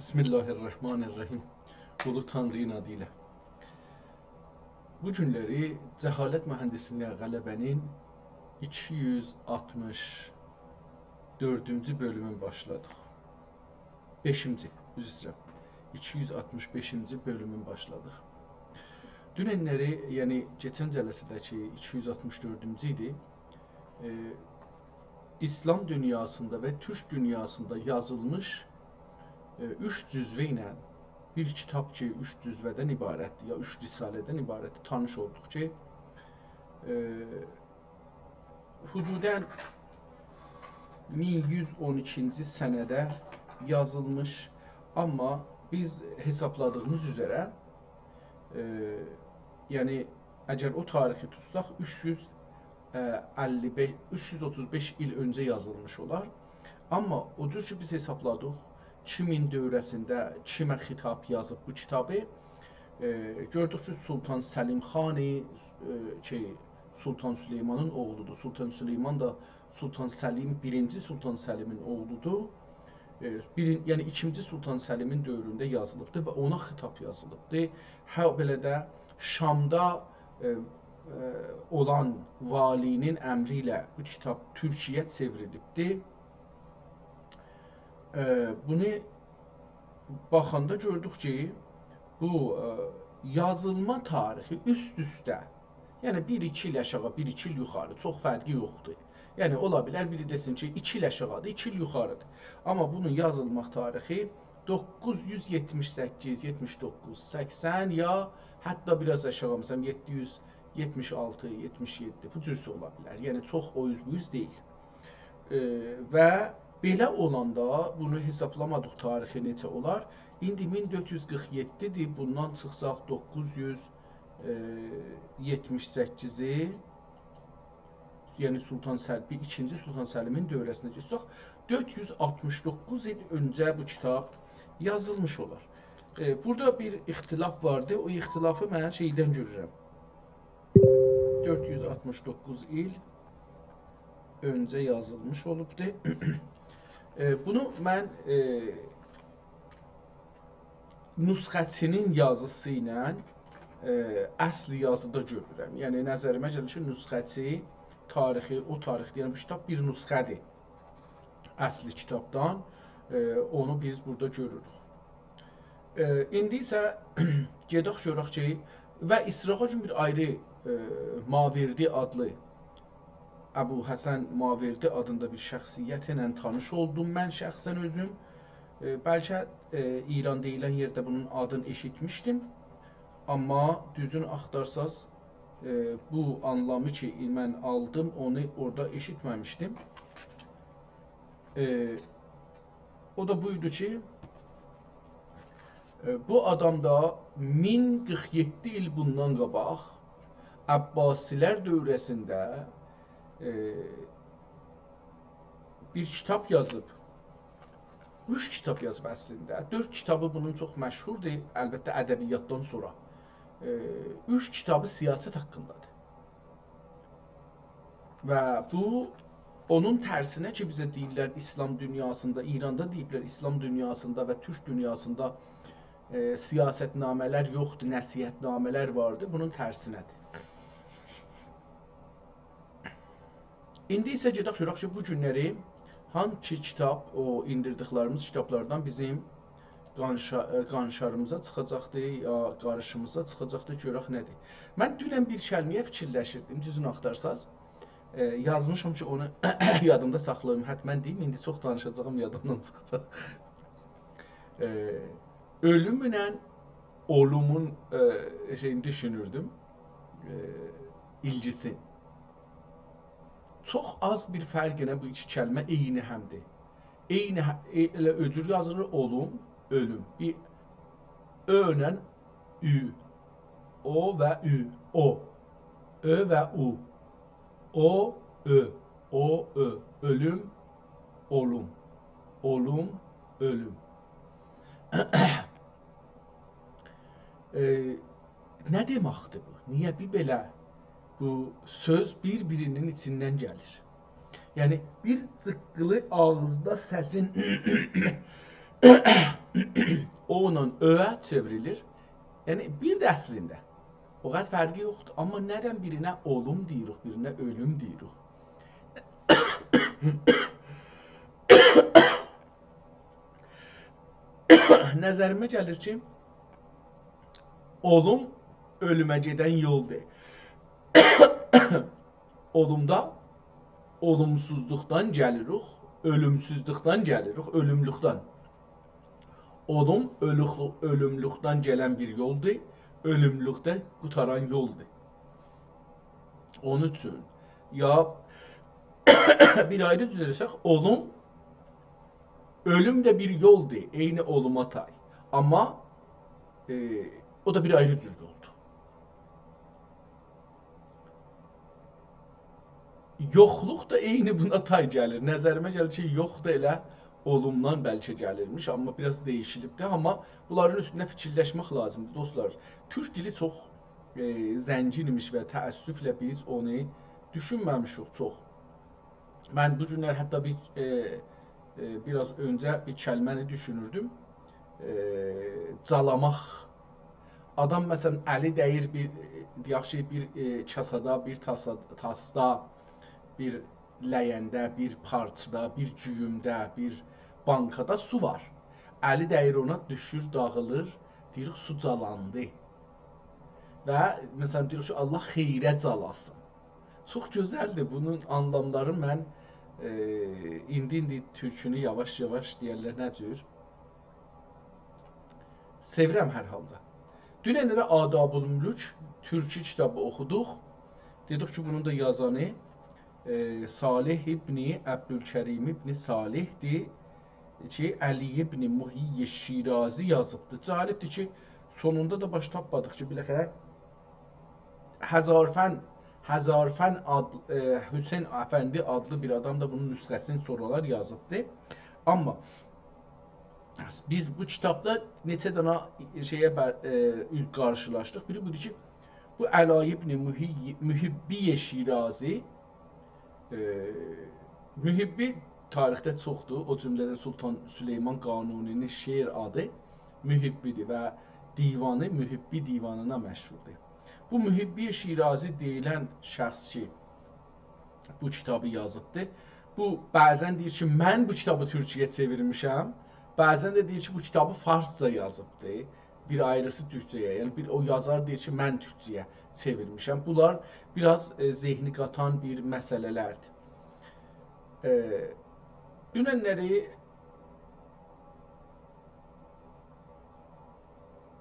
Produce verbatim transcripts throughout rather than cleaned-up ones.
بسم الله الرحمن الرحیم. اولو تانری‌نین آدی ایله. بو گونلری جهالت مهندسینه غلبه‌نین ایکی یوز آلتمیش دؤردونجو بؤلومون باشلادیق. بئشینجی، عذر ایسته‌ییرم. ایکی یوز آلتمیش بئشینجی بؤلومون باشلادیق. دوننلری، یعنی کئچن جلسه‌ده‌کی ایکی یوز آلتمیش دؤردونجو ایدی. ائ، ایسلام دونیاسیندا و تورک دونیاسیندا یازیلمیش، ائ، اوچ جزوه ایله بیر کیتاب کی، اوچ جزوه‌دن عبارتدیر، یا اوچ رساله‌دن عبارتدیر، تانیش اولدوق کی، ائ، حدوداً مین یوز اون ایکینجی سنه‌ده یازیلمیش، آمما بیز حسابلادیغیمیز اوزره، ائ، یعنی، اگر او تاریخی توتساق، اوچ یوز اللی بئش، اوچ یوز اوتوز بئش ایل اؤنجه یازیلمیش اولار. آمما او جور کی، بیز حسابلادیق، کیمین دؤوره‌سینده کیمه خطاب یازیب بو کیتابی، ائ، گؤردوک کی، سلطان سلیم خانی، ائ، شئی، سلطان سلیمانین اوغلودور. سلطان سلیمان دا سلطان سلیم، بیرینجی سلطان سلیمین اوغلودور. ائ، بیرین-، یعنی ایکینجی سلطان سلیمین دؤورونده یازیلیبدیر و اونا خطاب یازیلیبدیر. هابئله ده شامدا، ائ، ائ، اولان والی‌نین امری ایله بو کیتاب تورکی‌یه چئوریلیبدیر. ائ، بونو باخاندا گؤردوک کی، بو، ائ، یازیلما تاریخی اوست-اوسته، یعنی بیر-ایکی ایل آشاغی، بیر-ایکی ایل یوخاری، چوخ فرقی یوخدور. یعنی اولا بیلر بیری دئسین کی، ایکی ایل آشاغیدیر، ایکی ایل یوخاریدیر. آمما بونون یازیلما تاریخی دوققوز یوز یئتمیش سککیز، یئتمیش دوققوز، سکسن، یا حتی بیر آز آشاغی، مثلا، یئددی یوز یئتمیش آلتی، یئتمیش یئددی، بو جورسه اولا بیلر. یعنی چوخ او اوز بو اوز دئییل. ائ، و بئله اولاندا بونو حسابلامادیق تاریخی نئچه اولار. ایندی مین دؤرد یوز قیرخ یئددی‌دیر، بوندان چیخساق دوققوز یوز یئتمیش سککیزی، یعنی سلطان سل-، بیر، ایکینجی سلطان سلیمین دؤوره‌سینه گئتسک، دؤرد یوز آلتمیش دوققوز ایل اؤنجه بو کیتاب یازیلمیش اولار. ائ، بورادا بیر اختلاف واردی. او اختلافی من شئیدن گؤرورم. دؤرد یوز آلتمیش دوققوز ایل اؤنجه یازیلمیش اولوبدور. ائ، بونو من، ائ، نسخه‌چی‌نین یازیسی ایله، ائ، اصل یازیدا گؤرورم. یعنی، نظریمه گلیر کی، نسخه‌چی تاریخی، او تاریخ، یعنی بو کیتاب بیر نسخه‌دیر اصلی کیتابدان. ائ، اونو بیز بورادا گؤروروک. ائ، ایندی ایسه گئدک گؤرک کی، و ایستیراغا گون بیر آیری، ائ، ماوردی آدلی، ابوالحسن ماوردی آدیندا بیر شخصیت ایله تانیش اولدوم من شخصاً اؤزوم. ائ، بلکه، ائ، ایران دئییلن یئرده بونون آدینی ائشیتمیشدیم. آمما دوزون آختارساز، ائ، بو آنلامی کی، من آلدیم، اونو اورادا ائشیتمه‌میشدیم. ائ، او دا بویدو کی، ائ، بو آدام دا مین قیرخ یئددی ایل بوندان قاباق عباسی‌لر دؤوره‌سینده، ائ، بیر کیتاب یازیب. اوچ کیتاب یازیب اصلینده. دؤرد کیتابی بونون چوخ مشهوردور، البته ادبیاتدان سونرا. ائ، اوچ کیتابی سیاست حاقیندادیر. و بو، اونون ترسینه کی، بیزه دئییرلر ایسلام دونیاسیندا، ایراندا دئییبلر ایسلام دونیاسیندا و تورک دونیاسیندا، ائ، سیاست‌نامه‌لر یوخدور، نصیحت‌نامه‌لر واردیر، بونون ترسینه‌دیر. ایندی ایسه گئدک گؤرک کی، بو گونلری هانسی کیتاب، او ایندیردیکلریمیز کیتابلاردان بیزیم قانشا-، ائ، قانشاریمیزا چیخاجاقدی، یا قاریشیمیزا چیخاجاقدی، گؤرک نه‌دیر. من دونن بیر کلمه‌یه فیکیرلشیردیم، دوزونو آختارساز. ائ، یازمیشام کی، اونو یادیمدا ساخلاییم، حتماً دئییم، ایندی چوخ دانیشاجاغام، یادیمدان چیخاجاق. ائ، اؤلومله اولومون، ائ، شئیینی دوشونوردوم، ائ، ایلگیسین. چوخ آز بیر فرقینه بو ایکی کلمه عینی همدیر. عینی ه-، ائ-، ائله او جور یازیلیر، اولوم، اؤلوم. بیر اؤ ایله او. او و او. او. اؤ و او. او، اؤ. او، اؤ. اؤلوم، اولوم. اولوم، اؤلوم. ائ، نه دئمکدیر بو؟ نییه بیر بئله بو سؤز بیر-بیرینین ایچیندن گلیر؟ یعنی، بیر جیققیلی آغیزدا سسین او ایله اؤ چئوریلیر. یعنی، بیر ده اصلینده. او قدر فرقی یوخدور. آمما ندن بیرینه اولوم دئییریک، بیرینه اؤلوم دئییریک؟ نظریمه گلیر کی، اولوم اؤلومه گئدن یولدور. اولومدا اولومسوزلوقدان گلیریک، اؤلومسوزلوقدن گلیریک، اؤلوملوکدن. اولوم اؤلوکلو-، اؤلوملوکدن گلن بیر یولدور، اؤلوملوکده قوتاران یولدور. اونون اوچون یا بیر آیری جور دئسک، اولوم، اؤلوم ده بیر یولدور، عینی اولوما تای. آمما، ائ، او دا بیر آیری جور یولدور. یوخلوق دا عینی بونا تای گلیر. نظریمه گلیر کی، یوخ دا ائله اولومدان بلکه گلیرمیش، آمما بیر آز دییشیلیبدیر. آمما بونلارین اوستونده فیکیرلشمک لازیمدیر، دوستلار. تورک دیلی چوخ، ائ، زنگین ایمیش و تأسفله بیز اونو دوشونمه‌میشیک چوخ. من بو گونلر حتی بیر، ائ، ائ، بیر آز اؤنجه بیر کلمه‌نی دوشونوردوم. ائ، جالاماق. آدام، مثلا، الی دَییر بیر، ائ، دئیک کی، بیر، ائ، کاسادا، بیر تاسا-، تاسدا، بیر لگنده، بیر پارچادا، بیر گویومده، بیر بانکادا سو وار. الی دَییر اونا، دوشور، داغیلیر. دئییریک، سو جالاندی. و، مثلا، دئییریک کی، «آللاه خئیره جالاسین.» چوخ گؤزلدیر. بونون آنلاملاری من، ائ، ایندی-ایندی تورکونو یاواش-یاواش دئیرلر نه جور سئویرم هر حالدا. دوننلری آداب‌الملوک تورکی کیتابی اوخودوق. دئدیک کی، بونون دا یازانی، ائ، صالح ابن عبدالکریم ابن صالح‌دیر کی، علی ابن محی شیرازی یازیبدیر. جالبدیر کی، سونوندا دا باش تاپمادیق کی، بالاخره هزارفن، هزارفن آدلی، ائ، حسین افندی آدلی بیر آدام دا بونون نسخه‌سینی سونرالار یازیبدی. آمما بیز بو کیتابدا نئچه دنه شئیه بر-، ائ، قارشیلاشدیق. بیری بودور کی، بو علی ابن محی-، محبی شیرازی، ائ، محبی تاریخده چوخدور. او جمله‌دن سلطان سلیمان قانونی‌نین شعر آدی محبی‌دیر و دیوانی محبی دیوانینا مشهوردور. بو محبی شیرازی دئییلن شخص کی، بو کیتابی یازیبدی، بو بعضا دئییر کی، «من بو کیتابی تورکجه‌یه چئویرمیشم»، بعضا ده دئییر کی، «بو کیتابی فارسجا یازیبدی.» بیر آیریسی تورکجه‌یه، یعنی بیر او یازار دئییر کی، «من تورکجه‌یه چئویرمیشم.» بونلار بیر آز، ائ، ذهنی قاتان بیر مسئله‌لردیر. ائ، دوننلری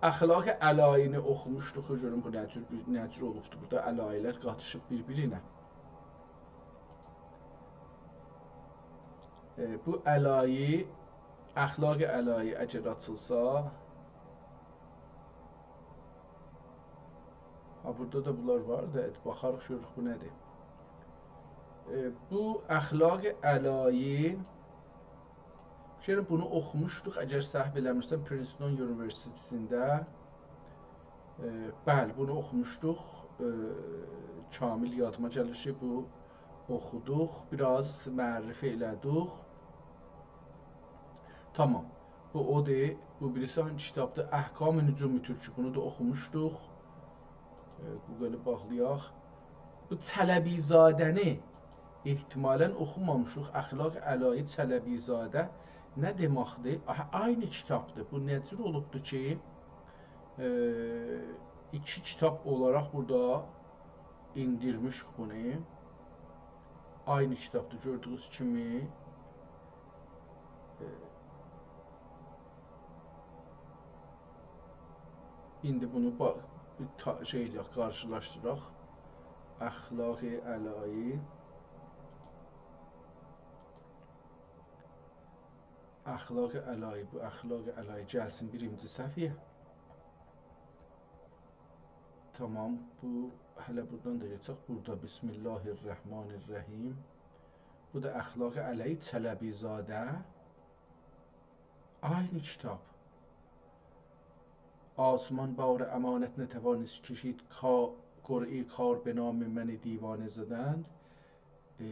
اخلاق علایی‌نی اوخوموشدوق. گؤرون، بو نه جور، نه جور اولوبدور. بورادا علایی‌لر قاتیشیب بیر-بیرینه. ائ، بو علایی، اخلاق علایی اگر آچیلسا، ها، بورادا دا بونلار وار دا، باخاریق، گؤروروک بو نه‌دیر. ائ، بو اخلاق علایی، فیکر ائلیرم بونو اوخوموشدوق، اگر سهو ائله‌میرسم، پرینستون اونیوئرسیته‌سینده. ائ، بلی، بونو اوخوموشدوق. ائ، کامل یادیما گلیر کی، بو اوخودوق، بیر آز معرفی ائله‌دیک. تامام. بو اودور. بو بیریسی هانسی کیتابدیر؟ احکام نجوم ترکی. بونو دا اوخوموشدوق. ائ، گوگلی باغلایاق. بو چلبی‌زاده‌نی احتمالا اوخومامیشیق. اخلاق علایی چلبی‌زاده نه دئمکدیر؟ آها، عینی کیتابدیر. بو نه جور اولوبدور کی، ائ، ایکی کیتاب اولاراق بورادا ائندیرمیشیک بونو. عینی کیتابدیر، گؤردویونوز کیمی. ائ، ایندی بونو با-، تا-، شئی ائله‌یک، قارشیلاشدیراق. اخلاق علایی. اخلاق علایی، بو اخلاق علایی گلسین بیرینجی صفحه‌یه. تامام، بو، هله بورادان دا گئچک. بورادا بسم الله الرحمن الرحیم. بو دا اخلاق علایی چلبی‌زاده. عینی کیتاب. آسمان بار امانت نتوانست کشید، کا-، قرعه‌ای کار به نام من دیوانه زدند. ائ،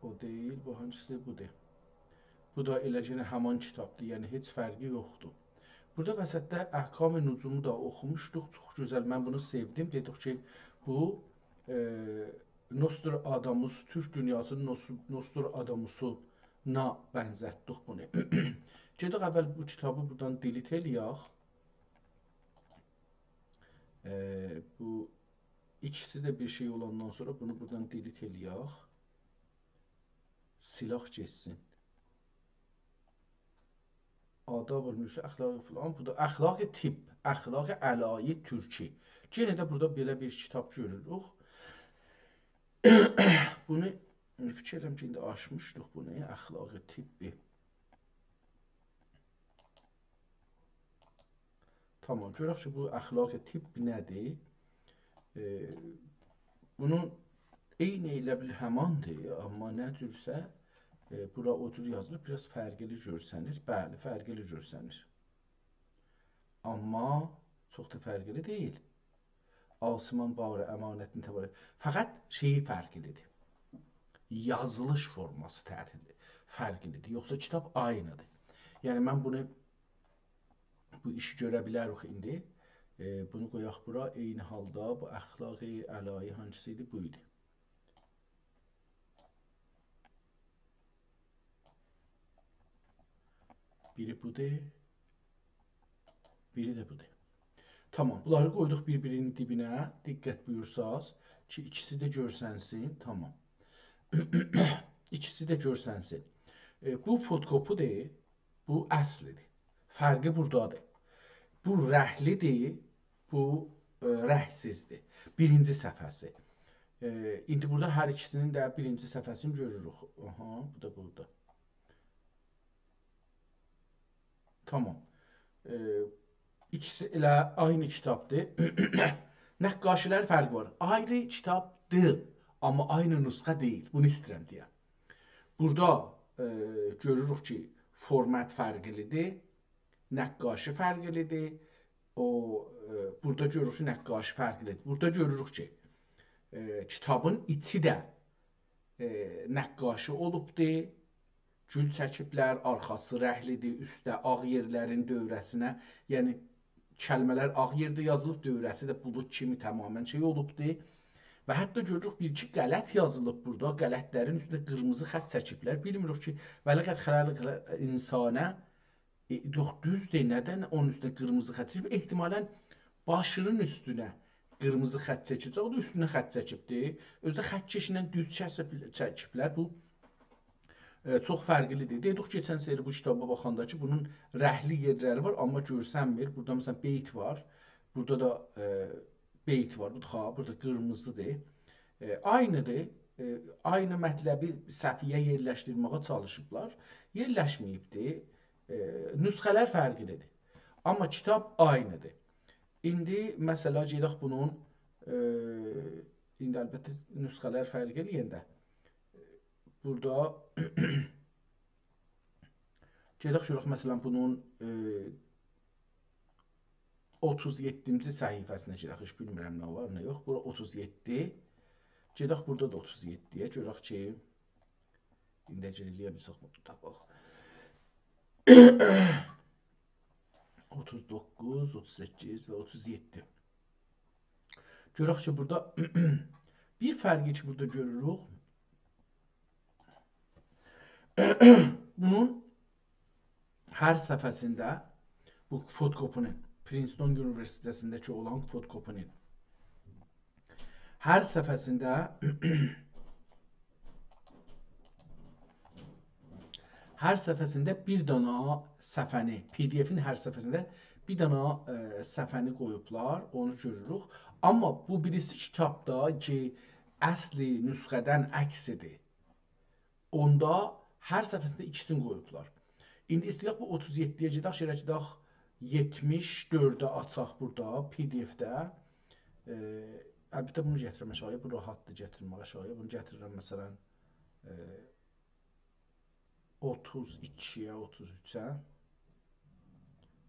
او دئییل، بو هانسی‌دیر؟ بودور. بو دا ائله یئنه همان کیتابدیر، یعنی هئچ فرقی یوخدور. بورادا وسطده احکام نجومو دا اوخوموشدوق، چوخ گؤزل، من بونو سئودیم. دئدیک کی، بو، ائ، نوستراداموس، تورک دونیاسینین نوس-، نوستراداموسونا بنزتدیک بونو. گئدک اول بو کیتابی بورادان دیلیت ائله‌یک. ائ، بو ایکیسی ده بیر شئی اولاندان سونرا بونو بورادان دیلیت ائله‌یک. سیلاق گئتسین. آداب الملوک، اخلاق فلان. بو دا اخلاق طب، اخلاق علایی ترکی. یئنه ده بورادا بئله بیر کیتاب گؤروروک. بونو فیکیر ائدیرم کی، ایندی آچمیشدیق بونو، اخلاق طبی. تامام، گؤرک کی، بو اخلاق طب نه‌دیر؟ ائ، بونون عینی ائله بیل هماندیر، آمما نه جورسه، ائ، بورا او جور یازیلیب، بیر آز فرقلی گؤرسنیر. بلی، فرقلی گؤرسنیر. آمما چوخ دا فرقلی دئییل. آسمان بار امانتین توانه. فقط شئیی فرقلیدیر. یازیلیش فورماسی تعطیل، فرقلیدیر. یوخسا کیتاب عینیدیر. یعنی من بونو، بو ایشی گؤره بیلریک ایندی. ائ، بونو قویاق بورا. عینی حالدا بو اخلاق علایی هانسیسی ایدی؟ بو ایدی. بیری بودور، بیری ده بودور. تامام، بونلاری قویدوق بیر-بیرینین دیبینه. دقت بویورساز کی، ایکیسی ده گؤرسنسین. تامام. ایکیسی ده گؤرسنسین. ائ، بو فتوکوپی‌دیر، بو اصلی‌دیر. فرقی بورادادیر. بو رنگلی‌دیر، بو، ائ، رنگسیزدیر. بیرینجی صفحه‌سی. ائ، ایندی بورادا هر ایکیسینین ده بیرینجی صفحه‌سینی گؤروروک. آها، بو دا بورادا. تامام. ائ، ایکیسی ائله عینی کیتابدیر. نقاشی‌لر فرقی وار. آیری کیتابدیر، آمما عینی نسخه دئییل. بونو ایسته‌ییرم دئیم. بورادا، ائ، گؤروروک کی، فورمات فرقلی‌دیر، نقاشی فرقلی‌دیر. او، ائ، بورادا گؤروروک کی، نقاشی فرقلی‌دیر. بورادا گؤروروک کی، ائ، کیتابین ایچی ده، ائ، نقاشی اولوبدور. گول چکیبلر، آرخاسی رنگلی‌دیر، اوسته آغ یئرلرین دؤوره‌سینه، یعنی کلمه‌لر آغ یئرده یازیلیب، دؤوره‌سی ده بولود کیمی تمامیله شئی اولوبدور. و حتی گؤروروک، بیر-ایکی غلط یازیلیب بورادا، غلط‌لرین اوستونه قیرمیزی خط چکیبلر. بیلمیریک کی، «ولقد خلقنا الانسان»، ائ، یوخ، دوزدور، ندن اونون اوستونه قیرمیزی خط چکیب؟ احتمالاً باشینین اوستونه قیرمیزی خط چکیله‌جک، او دا اوستونه خط چکیبدیر. اؤزو ده خط‌کش‌له دوز کسیب، چکیبلر. بو، ائ، چوخ فرقلی‌دیر. دئدیک کئچن سری بو کیتابا باخاندا کی، بونون رنگلی یئرلری وار، آمما گؤرسنمیر. بورادا، مثلاً، بیت وار. بورادا دا، ائ، بیت وار. بو دا، ها، بورادا قیرمیزی‌دیر. ائ، عینی‌دیر. ائ، عینی مطلبی صفحه‌یه یئرلشدیرمه‌یه چالیشیبلار. یئرلشمه‌ییبدیر. ائ، نسخه‌لر فرقلی‌دیر. آمما کیتاب عینی‌دیر. ایندی، مثلا، گئدک بونون، ائ، ایندی البته نسخه‌لر فرقلی‌دیر ده. بورادا گئدک گؤرک، مثلا، بونون، ائ، اوتوز یئددینجی صفحه‌سینه گئدک. هئچ بیلمیرم نه وار، نه یوخ. بورا اوتوز یئددی. گئدک بورادا دا اوتوز یئددی‌یه، گؤرک کی، ایندی اگر ائلیه بیلسک بونو تاپاق. اوتوز دوققوز، اوتوز سککیز و اوتوز یئددی. گؤرک کی، بورادا بیر فرقی کی، بورادا گؤروروک. بونون هر صفحه‌سینده، بو فتوکوپی‌نین، پرینستون اونیوئرسیته‌سینده‌کی اولان فتوکوپی‌نین هر صفحه‌سینده، هر صفحه‌سینده بیر دانا صفحه‌نی، پی‌دی‌افین هر صفحه‌سینده بیر دانا، ائ، صفحه‌نی قویوبلار، اونو گؤروروک. آمما بو بیریسی کیتابدا کی، اصلی نسخه‌دن عکسی‌دیر. اوندا هر صفحه‌سینده ایکیسینی قویوبلار. ایندی ایسته‌یک بو اوتوز یئددی‌یه گئدک، شئیه گئدک، یئتمیش دؤرده آچاق بورادا، پی‌دی‌افده. ائ، البته بونو گتیرم آشاغی‌یا، بو راحتدیر گتیرمک آشاغی‌یا. بونو گتیریرم، مثلا، ائ، اوتوز ایکی‌یه، اوتوز اوچه.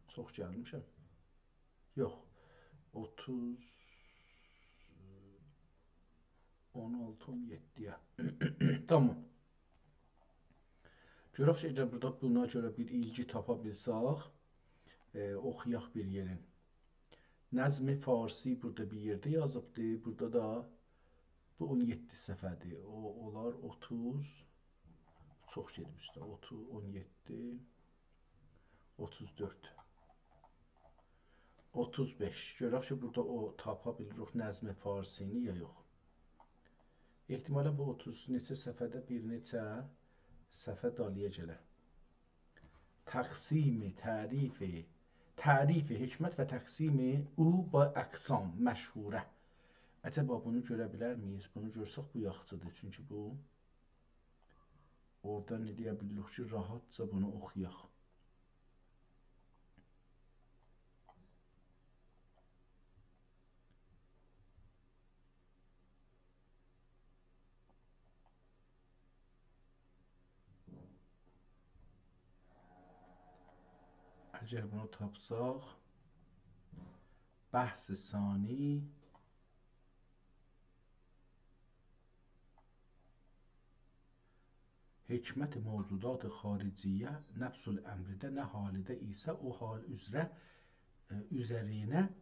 چوخ گلمیشم. یوخ. اوتوز، اون آلتی، اون یئددی‌یه. تامام. گؤرک کی، اگر بورادا بونا گؤره بیر ایلگی تاپا بیلسک، ائ، اوخویاق بیر یئرین. نظم فارسی بورادا بیر یئرده یازیبدی، بورادا دا بو اون یئددی صفحه‌دیر. او، اونلار اوتوز، چوخ گئدیب اوسته. اوتوز، اون یئددی، اوتوز دؤرد، اوتوز بئش. گؤرک کی، بورادا او تاپا بیلیریک نظم فارسی‌نی یا یوخ. احتمالاً بو اوتوز نئچه صفحه‌ده بیر نئچه صفحه دالییا گله. تقسیم تعریف، تعریف حکمت و تقسیم او به اقسام مشهوره. عجبا بونو گؤره بیلر مییز؟ بونو گؤرسک بو یاخشیدیر. چونکی بو اورادا نه دئیه بیلیریک کی، راحتجا بونو اوخویاق. اگر بونو تاپساق، بحث ثانی، حکمت موجودات خارجیه نفس الامرده، نه حالده ایسه او حال اوزره، ائ، اوزرینه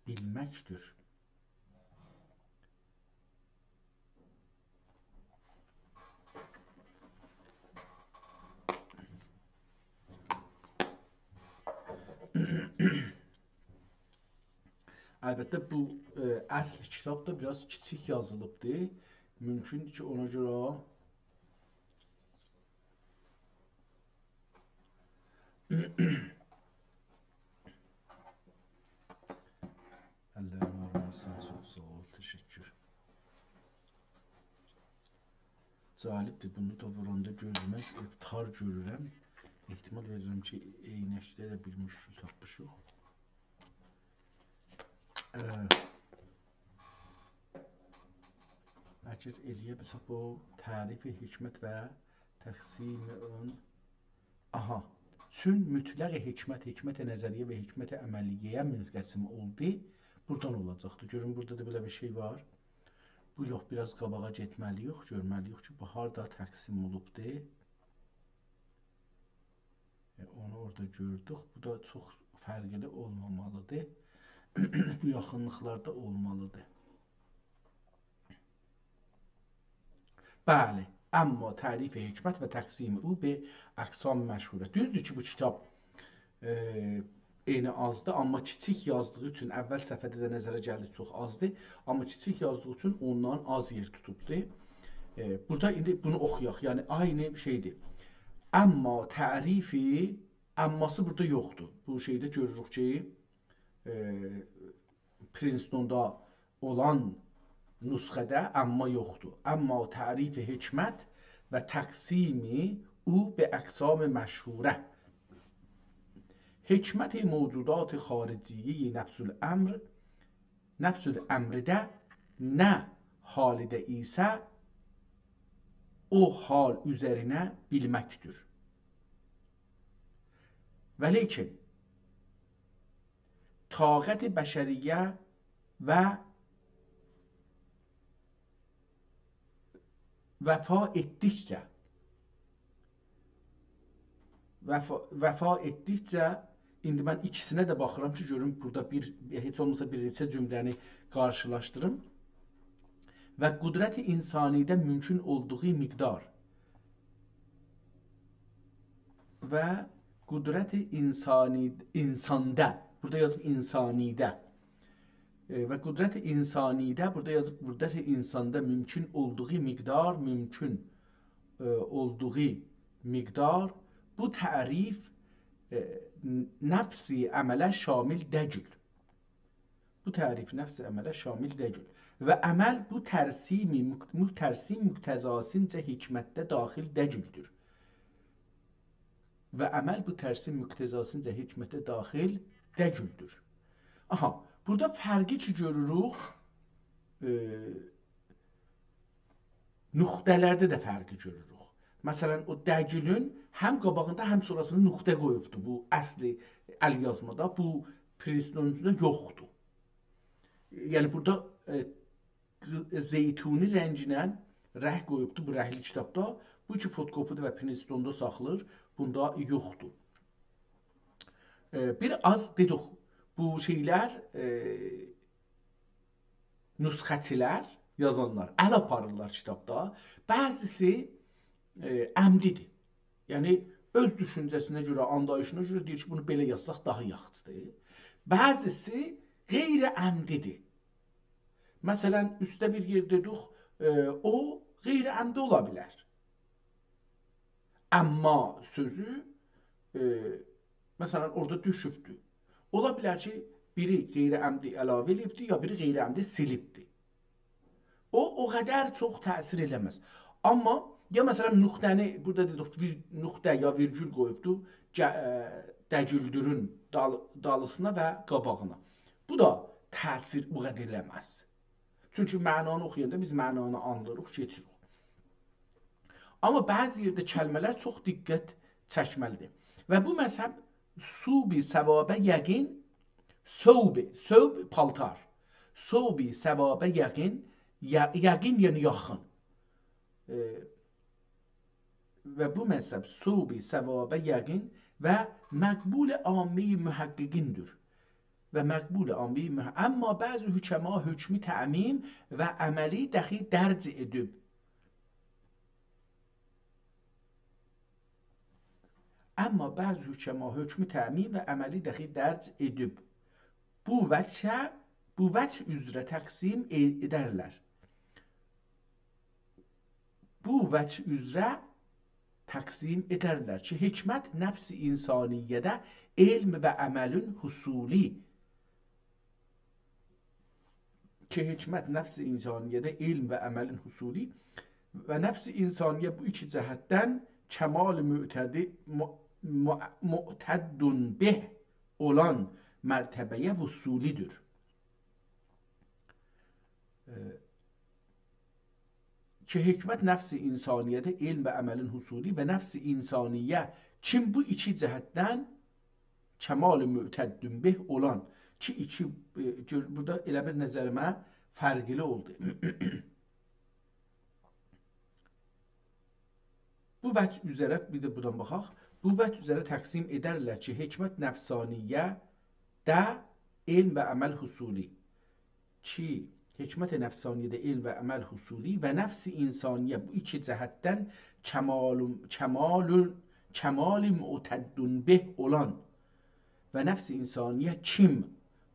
بیلمکدیر. البته، بو، ائ، اصل کیتاب دا بیر آز کیچیک یازیلیبدی. مومکوندور کی، اونا گؤره اللرین آغریماسین، چوخ ساغ اول، تشکر. جالبدیر، بونو دا ووراندا گؤزومه تار گؤرورم. احتمال وئریرم کی، عینکده ده بیر مشکل تاپمیشیق. اه، اگر ائلیه بیلسک، بو تعریف حکمت و تقسیم اون، آها. چون مطلق حکمت، حکمت نظریه و حکمت عملیه‌یه منقسم اولدو. بورادان اولاجاقدی. گؤرون، بورادا دا بئله بیر شئی وار. بو یوخ، بیر آز قاباغا گئتمه‌لی‌ییک، گؤرمه‌لی‌ییک کی، بو هاردا تقسیم اولوبدو. ائ، اونو اورادا گؤردوک. بو دا چوخ فرقلی اولمامالیدیر. بو یاخینلیقلاردا اولمالیدیر. بلی، اما تعریف حکمت و تقسیم او به اقسام مشهوره. دوزدور کی، بو کیتاب، ائ، عینی آزدیر، آمما کیچیک یازدیغی اوچون، اول صفحه‌ده ده نظره گلدی، چوخ آزدیر، آمما کیچیک یازدیغی اوچون اوندان آز یئر توتوبدور. ائ، بورادا ایندی بونو اوخویاق، یعنی عینی شئیدیر. اما تعریفی، اماسی بورادا یوخدور. بو شئیده گؤروروک کی، ائ، پرینستوندا اولان نسخه‌ده اما یوخدور. اما تعریف حکمت و تقسیم او به اقسام مشهوره. حکمت موجودات خارجیه نفس الامر، نفس الامرده نه حالده ایسه او حال اوزرینه بیلمکدیر. و لیکن طاقت بشریه و وفا ائتدیکجه، وفا، وفا ائتدیکجه، ایندی من ایکیسینه ده باخیرام کی، گؤروم بورادا بیر، هئچ اولماسا بیر نئچه جمله‌نی قارشیلاشدیریم. و قدرت انسانیده ممکن اولدوغو مقدار و قدرت انسانی، انسانده، بورادا یازیب انسانیده. ائ، و قدرت انسانیده، بورادا یازیب قدرت انسانده ممکن اولدوغو مقدار، ممکن، ائ، اولدوغو مقدار، بو تعریف، ائ، نفس عمله شامل دئییل. بو تعریف نفس عمله شامل دئییل. و عمل بو ترسیم مق-، بو ترسیم مقتضاسینجه حکمتده داخل دئییلدیر. و عمل بو ترسیم مقتضاسینجه حکمتده داخل دئییلدیر. آها، بورادا فرقی کی گؤروروک، ائ، نقطه‌لرده ده فرقی گؤروروک. مثلا، او دئییلین هم قاباغیندا، هم سونراسیندا نقطه قویوبدو بو اصلی ال‌یازمادا. بو پرینستونون اوستونده یوخدور. یعنی، بورادا، ائ، قی-، زیتونی رنگینن رنگ قویوبدو بو رنگلی کیتابدا. بو کی فوتوکوپی‌دیر و پرینستوندا ساخلاییر، بوندا یوخدور. ائ، بیر آز دئدیک، بو شئیلر، ائ، نسخه‌چی‌لر، یازانلار ال آپاریرلار کیتابدا. بعضیسی، ائ، عمدی‌دیر. یعنی، اؤز دوشونجه‌سینه گؤره، آنلاییشینا گؤره دئییر کی، بونو بئله یازساق داها یاخشی‌دیر. بعضیسی غیر عمدی‌دیر. مثلا، اوسته بیر یئر دئدیک، ائ، او غیر عمدی اولا بیلر. اما سؤزو، ائ، مثلا، اورادا دوشوبدور. اولا بیلر کی، بیری غیر عمدی علاوه ائله‌ییبدیر، یا بیری غیر عمدی سیلیبدیر. او، او قدر چوخ تأثیر ائله‌مز. اما، یا مثلا، نقطه‌نی، بورادا دئدیک، ویر-، نقطه یا ویرگول قویوبدور، گه-، ائ، دگولدورون دال-، دالیسینا و قاباغینا. بو دا تأثیر بو قدر ائله‌مز. چونکی معنانی اوخویاندا بیز معنانی آنلیریق، کئچیریک. اما بعضی یئرده کلمه‌لر چوخ دقت چکمه‌لی‌دیر. و بو مذهب ثوبِ ثوابه یقین، ثوبِ، ثوب پالتار. ثوبِ ثوابه یقین، ی-، یقین یعنی یاخین. ائ، و بو مذهب ثوبِ ثوابه یقین و مقبول عامه‌ی محققین‌دیر. و مقبول عامه‌ی مح-، اما بعضی حکما حکمِ تعمیم و عملی دخی درج ائدیب. اما بعضی حکما حکمِ تعمیم و عملی دخی درج ائدیب. بو وجه، بو وجه اوزره تقسیم ائ-، ائدرلر. بو وجه اوزره تقسیم ائدرلر کی، حکمت نفسِ انسانیه‌ده علم و عملین حصولی، کی، حکمت نفسِ انسانیه‌ده علم و عملین حصولی و نفسِ انسانیه بو ایکی جهتدن کمالِ معتدی-، مع-، مع-، معتد به اولان مرتبه‌یه وصولی‌دیر. ائ، کی، حکمت نفسِ انسانیه‌ده علم و عملین حصولی و نفسِ انسانیه کیم بو ایکی جهتدن کمالِ معتد به اولان، کی، ایکی، ائ، گؤر-، بورادا ائله بیر نظریمه فرقلی اولدو. بو وجه اوزره، بیر ده بورادان باخاق. بو وجه اوزره تقسیم ائدرلر کی، حکمت نفسانیه‌ده علم و عمل حصولی. کی، حکمت نفسانیه‌ده علم و عمل حصولی و نفسِ انسانیه بو ایکی جهتدن کمال، کمال، کمالِ معتد به اولان و نفسِ انسانیه کیم،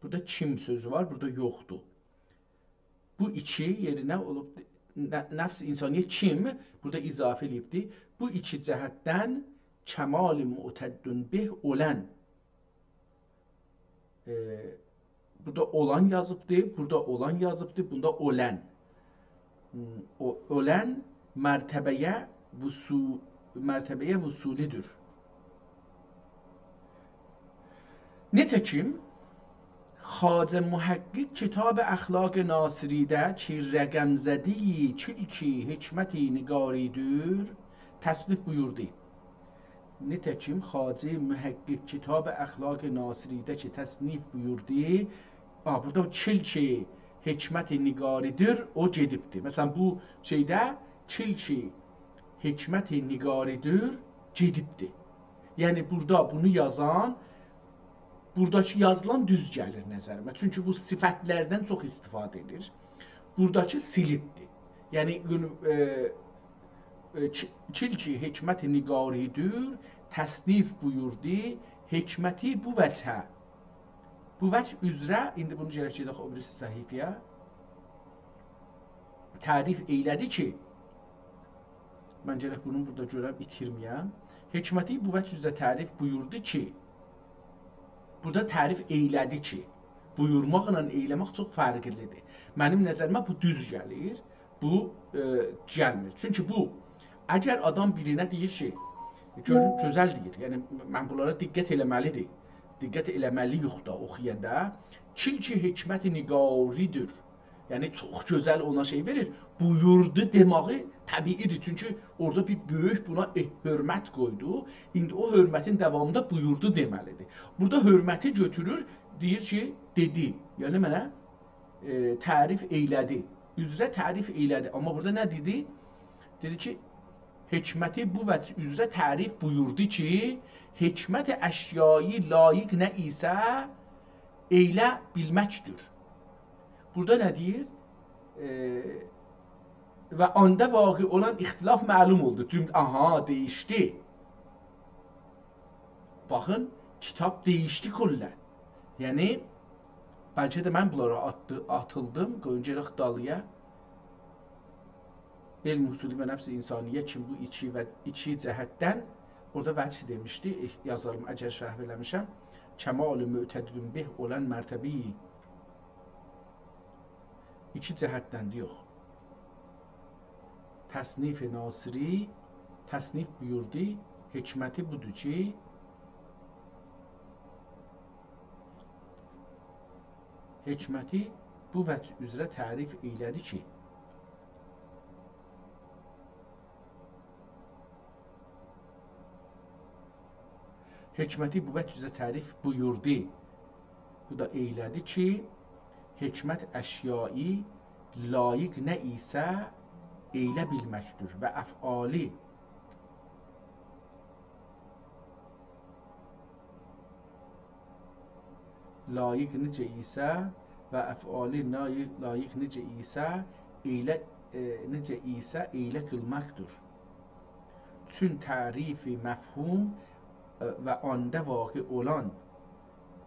بورادا کیم سؤزو وار، بورادا یوخدور. بو ایکی یئرینه اولوب، ن-، نفسِ انسانیه کیم، بورادا اضافه ائله‌ییبدی. بو ایکی جهتدن کمالِ معتد به اولان. ائ، بورادا اولان یازیبدی، بورادا اولان یازیبدی، بوندا اولان. هوم، او، اولان مرتبه‌یه وصو-، مرتبه‌یه وصولی‌دیر. نئته‌کیم، خواجه محقق کتابِ اخلاقِ ناصری‌ده کی، رقم‌زده‌ی کلکِ حکمتِ نگاری‌دیر، تصنیف بویوردو. نئته‌کیم، خواجه محقق کتابِ اخلاقِ ناصری‌ده کی، تصنیف بویوردو. آ، بورادا کلکِ حکمتِ نگاری‌دیر، او گئدیبدی. مثلا، بو شئیده کلکِ حکمتِ نگاری‌دیر، گئدیبدی. یعنی، بورادا بونو یازان، بوراداکی یازیلان دوز گلیر نظریمه. چونکی بو صفت‌لردن چوخ استفاده ائدیر. بوراداکی سیلیبدی. یعنی، یونو-، ائ، ائ، کی-، کلکِ حکمتِ نگاری‌دیر، تصنیف بویوردو، حکمتی بو وجهه. بو وجه اوزره، ایندی بونو گرک گئدک او بیریسی صفحه‌یه. تعریف ائیله‌دی کی، من گرک بونو بورادا گؤرم، ایتیرمه‌یم. حکمتی بو وجه اوزره تعریف بویوردو کی، بورادا تعریف ائیله‌دی کی، بویورماقلا ائیله‌مک چوخ فرقلی‌دیر. منیم نظریمه بو دوز گلیر، بو، ائ، گلمیر. چونکی بو، اگر آدام بیرینه دئییر کی، گؤرون، گؤزل دئییر، یعنی من بونلارا دقت ائله‌مه‌لی‌دیر، دقت ائله‌مه‌لی‌یوخ دا اوخویاندا، کلکِ حکمتِ نگاری‌دیر. یعنی، چوخ گؤزل اونا شئی وئریر. بویوردو دئماغی طبیعی‌دیر. چونکی اورادا بیر بؤیوک بونا ائ-، حؤرمت قویدو. ایندی او حؤرمتین داوامیندا بویوردو دئمه‌لی‌دیر. بورادا حؤرمتی گؤتورور، دئییر کی، دئدی. یعنی، منه، ائ، تعریف ائیله‌دی. اوزره تعریف ائیله‌دی. آمما بورادا نه دئدی؟ دئدی کی، حکمتی بو وجه اوزره تعریف بویوردو کی، حکمت اشیایی لایق نه ایسه ائیله بیلمکدیر. بورادا نه دئییر؟ ائ، و آندا واقع اولان اختلاف معلوم اولدو. جوم-، آها، دییشدی. باخین، کیتاب دییشدی کلاً. یعنی، بلکه ده من بونلارا آتدی-، آتیلدیم. قویون گئدک دالییا. علم اصولی و نفس انسانیه کیمی بو ایکی و ایکی جهتدن، اورادا وجه دئمیشدی، ائ، یازاریم، اگر شرح ائله‌میشم، کمال معتدد به اولان مرتبه‌ای ایکی جهتدندیر، یوخ. تصنیف ناصری تصنیف بویوردو، حکمتی بودور کی، حکمتی بو وجه اوزره تعریف ائیله‌دی کی، حکمتی بو وجه اوزره تعریف بویوردو. بو دا ائیله‌دی کی، حکمت اشیایی لایق نه ایسه ائیله بیلمکدیر و افعالی لایق نئجه ایسه و افعالی لایق، لایق نئجه ایسه ائیله، ائ، نئجه ایسه ائیله قیلماقدیر. چون تعریف مفهوم، ائ، و آندا واقع اولان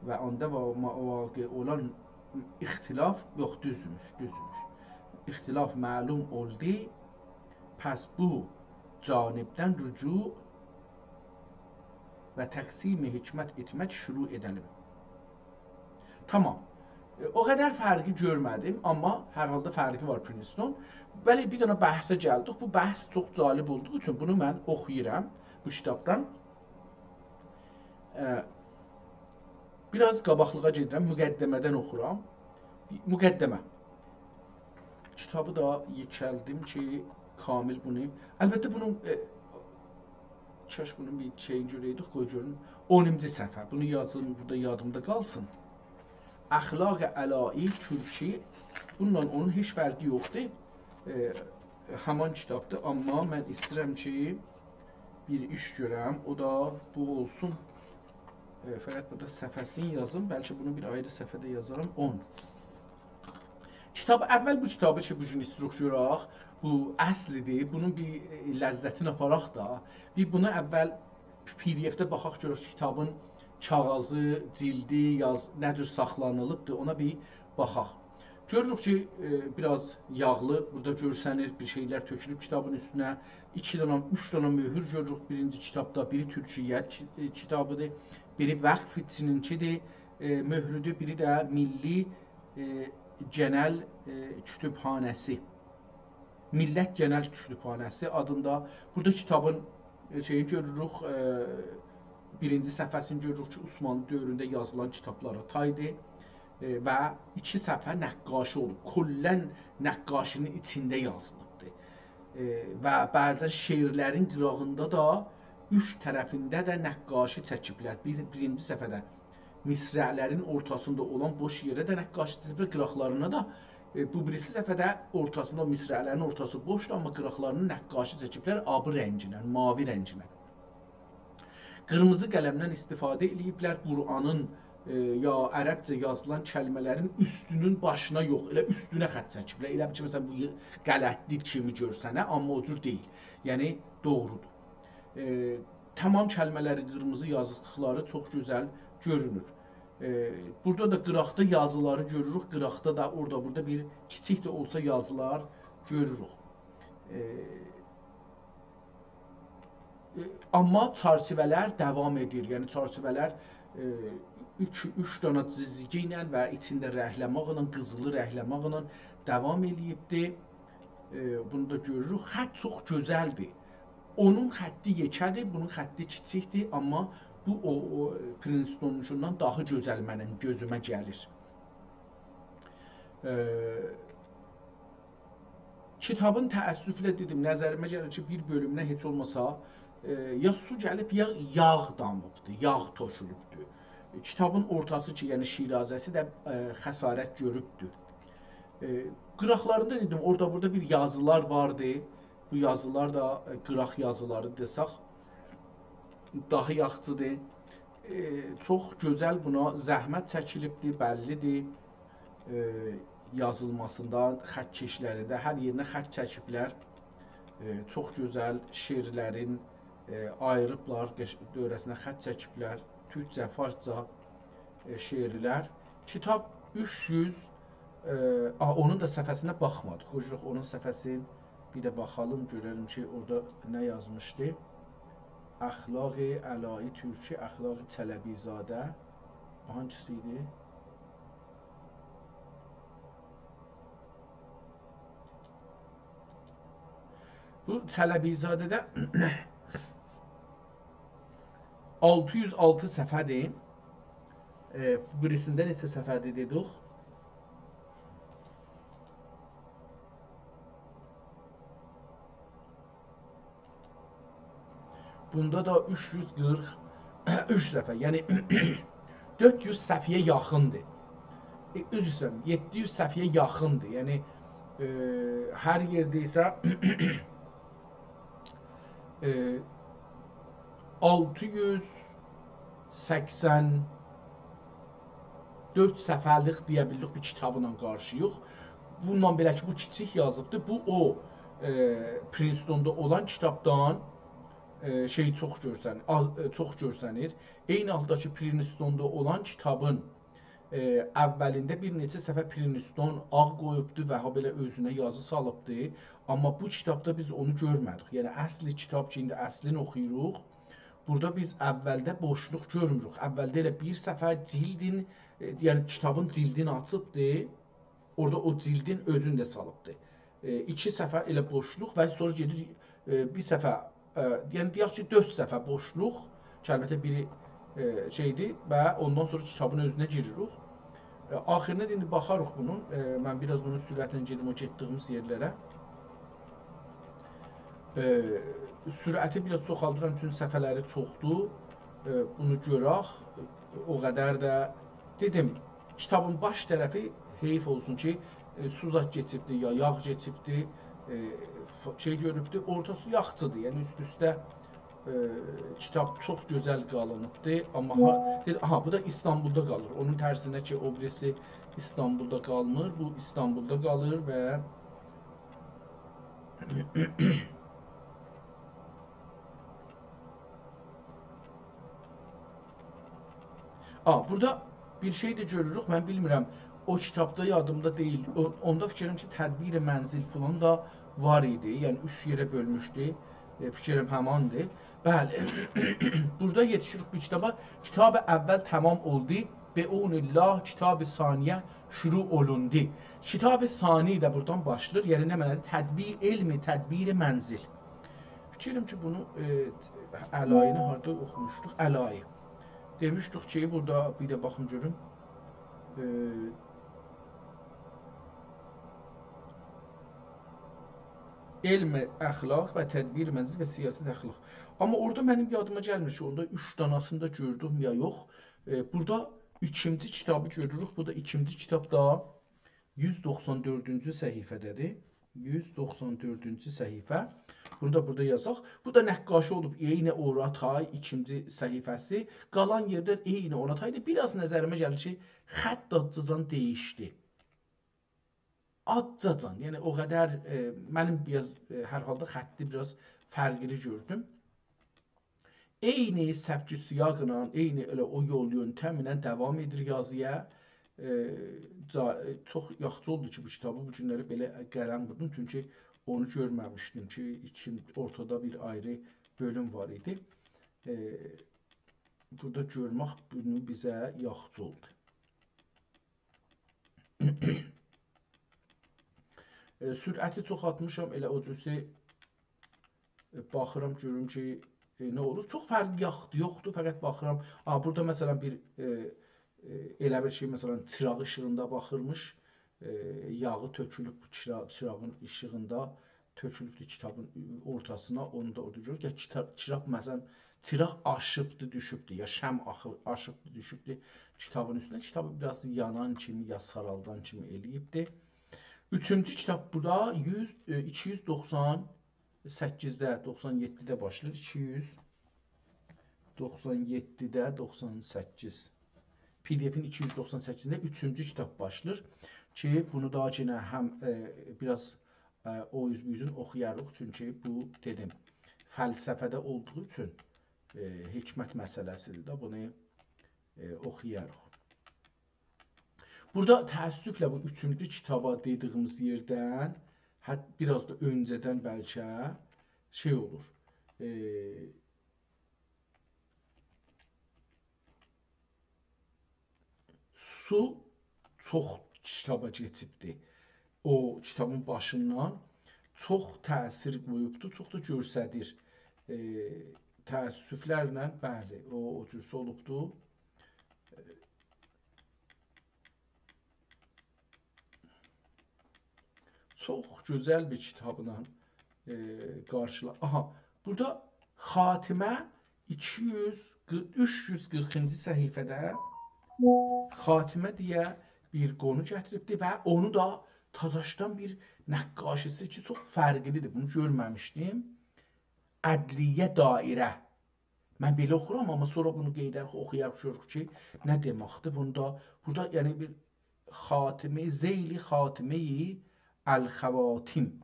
و آندا وا-، ما-، واقع اولان اختلاف، یوخ، دوزموش، دوزموش. اختلاف معلوم اولدو، پس بو جانبدن رجوع و تقسیم حکمت ائتمک شروع ائده‌لیم. تامام. ائ، او قدر فرقی گؤرمه‌دیم، آمما هر حالدا فرقی وار پرینستون. ولی بیر دنه بحثه گلدیک. بو بحث چوخ جالب اولدوغو اوچون بونو من اوخویورام بو کیتابدان. ائ، بیر آز قاباقلیغا گئدیرم، مقدمه‌دن اوخورام. مقدمه. کیتابی دا یئکلدیم کی، کامل بونو. البته، بونون، ائ، کاش بونون بیر شئیینی گؤره‌یدیک، قوی گؤروم. اونونجو صفحه. بونو یازین، بورادا یادیمدا قالسین. اخلاق علایی ترکی. بونونلا اونون هئچ فرقی یوخدور. ائ، همان کیتابدیر، آمما من ایسته‌ییرم کی، بیر ایش گؤرم، او دا بو اولسون. ائ، فقط بورادا صفحه‌سینی یازیم، بلکه بونو بیر آیری صفحه‌ده یازارام، اون. کیتاب، اول بو کیتابی کی، بو گون ایستیروخ گؤرک، بو اصلیدیر، بونون بیر، ائ، لذتینی آپاراق دا، بیر بونو اول پی دی اف‌ده باخاق گؤرک کیتابین کاغیذی، جیلدی، یاز-، نه جور ساخلانیلیبدیر، اونا بیر باخاق. گؤروروک کی، ائ، بیر آز یاغلی بورادا گؤرسنیر، بیر شئیلر تؤکولوب کیتابین اوستونه. ایکی دنه، اوچ دنه مؤهور گؤروروک بیرینجی کیتابدا. بیری تورکیه کی-، ائ، کیتابیدیر، بیری وقف ایچینینکیدیر، ائ، مؤهرودور، بیری ده میللی، ائ، گئنل، ائ، کتابخانه‌سی. میللت گئنل کتابخانه‌سی آدیندا. بورادا کیتابین، ائ، شئیینی گؤروروک، ائ، بیرینجی صفحه‌سینی گؤروروک کی، عثمانلی دؤورونده یازیلان کیتابلارا تایدیر. ائ، و ایکی صفحه نقاشی اولوب. کلاً نقاشی‌نین ایچینده یازیلیبدیر. ائ، و بعضاً شعرلرین قیراغیندا دا اوچ طرفینده ده نقاشی چکیبلر. بیر، بیرینجی صفحه‌ده مصرع‌لرین اورتاسیندا اولان بوش یئره ده نقاشی چکیبلر، قیراقلارینا دا. ائ، بو بیریسی صفحه‌ده اورتاسیندا، مصرع‌لرین اورتاسی بوشدور، آمما قیراقلارینا نقاشی چکیبلر آبی رنگینن، ماوی رنگینن. قیرمیزی قلمدن استفاده ائله‌ییبلر، قرآنین، ائ، یا عربجه یازیلان کلمه‌لرین اوستونون باشینا یوخ، ائله اوستونه خط چکیبلر. ائله بیل کی، مثلاً، بو یئ-، غلطدیر کیمی گؤرسنه، آمما او جور دئییل. یعنی، دوغرودور. ائ، تامام کلمه‌لری قیرمیزی یازیلیقلاری چوخ گؤزل گؤرونور. ائ، بورادا دا قیراقدا یازیلاری گؤروروک. قیراقدا دا اورادا بورادا بیر کیچیک ده اولسا یازیلار گؤروروک. ائ، ائ، آمما چرچیوه‌لر داوام ائدیر. یعنی چرچیوه‌لر، ائ، اوچ، اوچ دنه جیزگی ایله و ایچینده رنگله‌مکله، قیزیلی رنگله‌مکله داوام ائله‌ییبدیر. ائ، بونو دا گؤروروک. خط چوخ گؤزلدیر. اونون خطی یئکه‌دیر، بونون خطی کیچیکدیر، آمما بو او، او پرینستونونکوندان داها گؤزل منیم گؤزومه گلیر. ائ، کیتابین، تأسفله دئدیم، نظریمه گلیر کی، بیر بؤلومونه هئچ اولماسا، ائ، یا سو گلیب، یا یاغ دامیبدیر، یاغ تؤکولوبدور. کیتابین اورتاسی کی، یعنی شیرازه‌سی ده، ائ، خسارت گؤروبدور. ائ، قیراقلاریندا دئدیم، اورادا بورادا بیر یازیلار واردی. بو یازیلار دا، ائ، قیراق یازیلاری دئسک، داها یاخشیدیر. ائ، چوخ گؤزل بونا زحمت چکیلیبدیر، بللیدیر. ائ، یازیلماسیندا، خط‌کشلرینده، هر یئرینه خط چکیبلر. ائ، چوخ گؤزل شعرلرین، ائ، آییریبلار، قش-، دؤوره‌سینه خط چکیبلر. تورکجه، فارسجا، ائ، شعرلر. کیتاب اوچ یوز، ائ، آ، اونون دا صفحه‌سینه باخمادیق. قویوروق اونون صفحه‌سینی بیر ده باخالیم، گؤره‌لیم کی، اورادا نه یازمیشدی. اخلاق علایی تورکی، اخلاق چلبی‌زاده. هانگیسی ایدی؟ بو چلبی‌زاده‌ده آلتی یوز آلتی صفحه‌دیر. ائ، بیریسینده نئچه صفحه‌دیر دئدیک؟ بوندا دا اوچ یوز قیرخ اوچ صفحه، یعنی دؤرد یوز صفحه‌یه یاخیندیر. ائ، عذر ایسته‌ییرم، یئددی یوز صفحه‌یه یاخیندیر. یعنی، ائ، هر یئرده ایسه، ائ، آلتی یوز سکسن دؤرد صفحه‌لیک دئیه بیلیریک بیر کیتابلا قارشیییق. بوندان بئله کی، بو کیچیک یازیبدیر. بو او، ائ، پرینستوندا اولان کیتابدان، ائ، شئی چوخ گؤرسن-، آز، ائ، چوخ گؤرسنیر. عینی حالدا کی، پرینستوندا اولان کیتابین، ائ، اولینده بیر نئچه صفحه پرینستون آغ قویوبدو و هابئله اؤزونه یازی سالیبدی. آمما بو کیتابدا بیز اونو گؤرمه‌دیک. یعنی، اصلی کیتاب کی، ایندی اصلینی اوخویوروق. بورادا بیز اولده بوشلوق گؤرموروک. اولده ائله بیر صفحه جیلدین، ائ، یعنی کیتابین جیلدینی آچیبدی. اورادا او جیلدین اؤزونو ده سالیبدی. ائ، ایکی صفحه ائله بوشلوق و سونرا گئدیر، ائ، بیر صفحه، ائ، یعنی دئیک کی، دؤرد صفحه بوشلوق، کی، البته بیری، ائ، شئیدیر و اوندان سونرا کیتابین اؤزونه گیریریک. ائ، آخیرینه ده ایندی باخاریق بونون. ائ، من بیر آز بونون سرعتینه گئدیم او گئتدیییمیز یئرلره. ائ، سرعتی بیر آز چوخالدیرام، چونکی صفحه‌لری چوخدور. ائ، بونو گؤرک. او قدر ده دئدیم، کیتابین باش طرفی حیف اولسون کی، ائ، سو زاد کئچیبدی، یا یاغ کئچیبدی، ائ، ف-، شئی گؤروبدو. اورتاسی یاخشیدیر، یعنی اوست-اوسته، ائ، کیتاب چوخ گؤزل قالینیبدی. آمما ها، دئدی، آها، بو دا ایستانبولدا قالیر. اونون ترسینه کی، او بیریسی ایستانبولدا قالمیر، بو ایستانبولدا قالیر و آ، بورادا بیر شئی ده گؤروروک، من بیلمیرم، او کیتابدا یادیمدا دئییل. او، اوندا فیکریم کی، تدبیر منزل فلان دا وار ایدی، یعنی اوچ یئره بؤلموشدو. ائ، فیکریم هماندیر. بلی، بورادا یئتیشیریک بو کیتابا. کیتاب اول تمام اولدو، به عون الله کیتاب ثانیه شروع اولوندو. کیتاب ثانی ده بورادان باشلاییر، یعنی نمنه‌دیر؟ تدبیر، علم تدبیر منزل. فیکریم کی، بونو، ائ، علایینی هاردا اوخوموشدوق؟ علائی. دئمیشدیک کی، بورادا بیر ده باخیم گؤروم. ائ، علم اخلاق و تدبیر منزل و سیاست اخلاق. آمما اورادا منیم یادیما گلمیر کی، اوندا اوچ داناسینی دا گؤردوم یا یوخ. ائ، بورادا ایکینجی کیتابی گؤروروک. بو دا ایکینجی کیتاب دا یوز دوخسان دؤردونجو صفحه‌ده‌دیر. یوز دوخسان دؤردونجو صفحه. بونو دا بورادا یازاق. بو دا نقاشی اولوب. عین اوراتای، ایکینجی صفحه‌سی. قالان یئرده عین اوراتایدیر. بیر آز نظریمه گلیر کی، خط آزجاجان دییشدی. آزجاجان، یعنی او قدر، ائ، منیم بیر آز، ائ، هر حالدا خطی بیر آز فرقلی گؤردوم. عین سبک و سیاقلا، عین ائله او یول یؤنتمله داوام ائدیر یازییا. ائ، جا-، چوخ یاخشی اولدو کی، بو کیتابی بو گونلری بئله قلم ووردوم، چونکی اونو گؤرمه‌میشدیم کی، ایچین-، اورتادا بیر آیری بؤلوم وار ایدی. ائ، بورادا گؤرمک بونو بیزه یاخشی اولدو. ائ، سرعتی چوخالتمیشام، ائله او جورسه، ائ، باخیرام، گؤروم کی، ائ، نه اولور. چوخ فرق یاخ-، یوخدور، فقط باخیرام. آ، بورادا، مثلا، بیر، ائ، ائ، ائله بیر شئی، مثلا، چیراق ایشیغیندا باخیرمیش. ائ، یاغی تؤکولوب بو چیرا-، چیراغین ایشیغیندا تؤکولوبدور کیتابین اورتاسینا، اونو دا اورادا گؤرور. یا کیتا-، چیراق، مثلا، چیراق آشیبدی، دوشوبدو، یا شمع آخی-، آشیبدی، دوشوبدو کیتابین اوستونه. کیتابی بیر آز یانان کیمی، یا سارالدان کیمی ائله‌ییبدی. اوچونجو کیتاب بورادا یوز، ائ، ایکی یوز دوخسان سککیزده، دوخسان یئددیده باشلاییر، ایکی یوز دوخسان یئددیده، دوخسان سککیز. پی دی افین ایکی یوز دوخسان سککیزینده اوچونجو کیتاب باشلاییر کی، بونو دا یئنه هم، ائ، بیر آز، ائ، او اوز بو اوزون اوخویاریق، چونکی بو، دئدیم، فلسفه‌ده اولدوغو اوچون، ائ، حکمت مسئله‌سی‌دیر ده، بونو، ائ، اوخویاریق. بورادا تأسفله بو اوچونجو کیتابا دئدیییمیز یئردن، حت-، بیر آز دا اؤنجه‌دن بلکه شئی اولور. ائ، سو چوخ کیتابا کئچیبدی. او کیتابین باشیندان چوخ تأثیر قویوبدو، چوخ دا گؤستریر. ائ، تأسفلرله، بلی، او، او جورسه اولوبدو. چوخ گؤزل بیر کیتابلا، ائ، قارشیلا-، آها، بورادا خاتمه ایکی یوز، اوچ یوز قیرخینجی صفحه‌ده خاتمه دئیه بیر قونو گتیریبدی و اونو دا تازاشدان بیر نقاشی‌سی کی، چوخ فرقلی‌دیر. بونو گؤرمه‌میشدیم. عدلیه دایره. من بئله اوخورام، آمما سونرا بونو قئییده‌ریک، اوخویاریق، گؤروروک کی، نه دئمکدیر. بوندا، بورادا، یعنی، بیر خاتمه، ذیل خاتمه الخواتیم.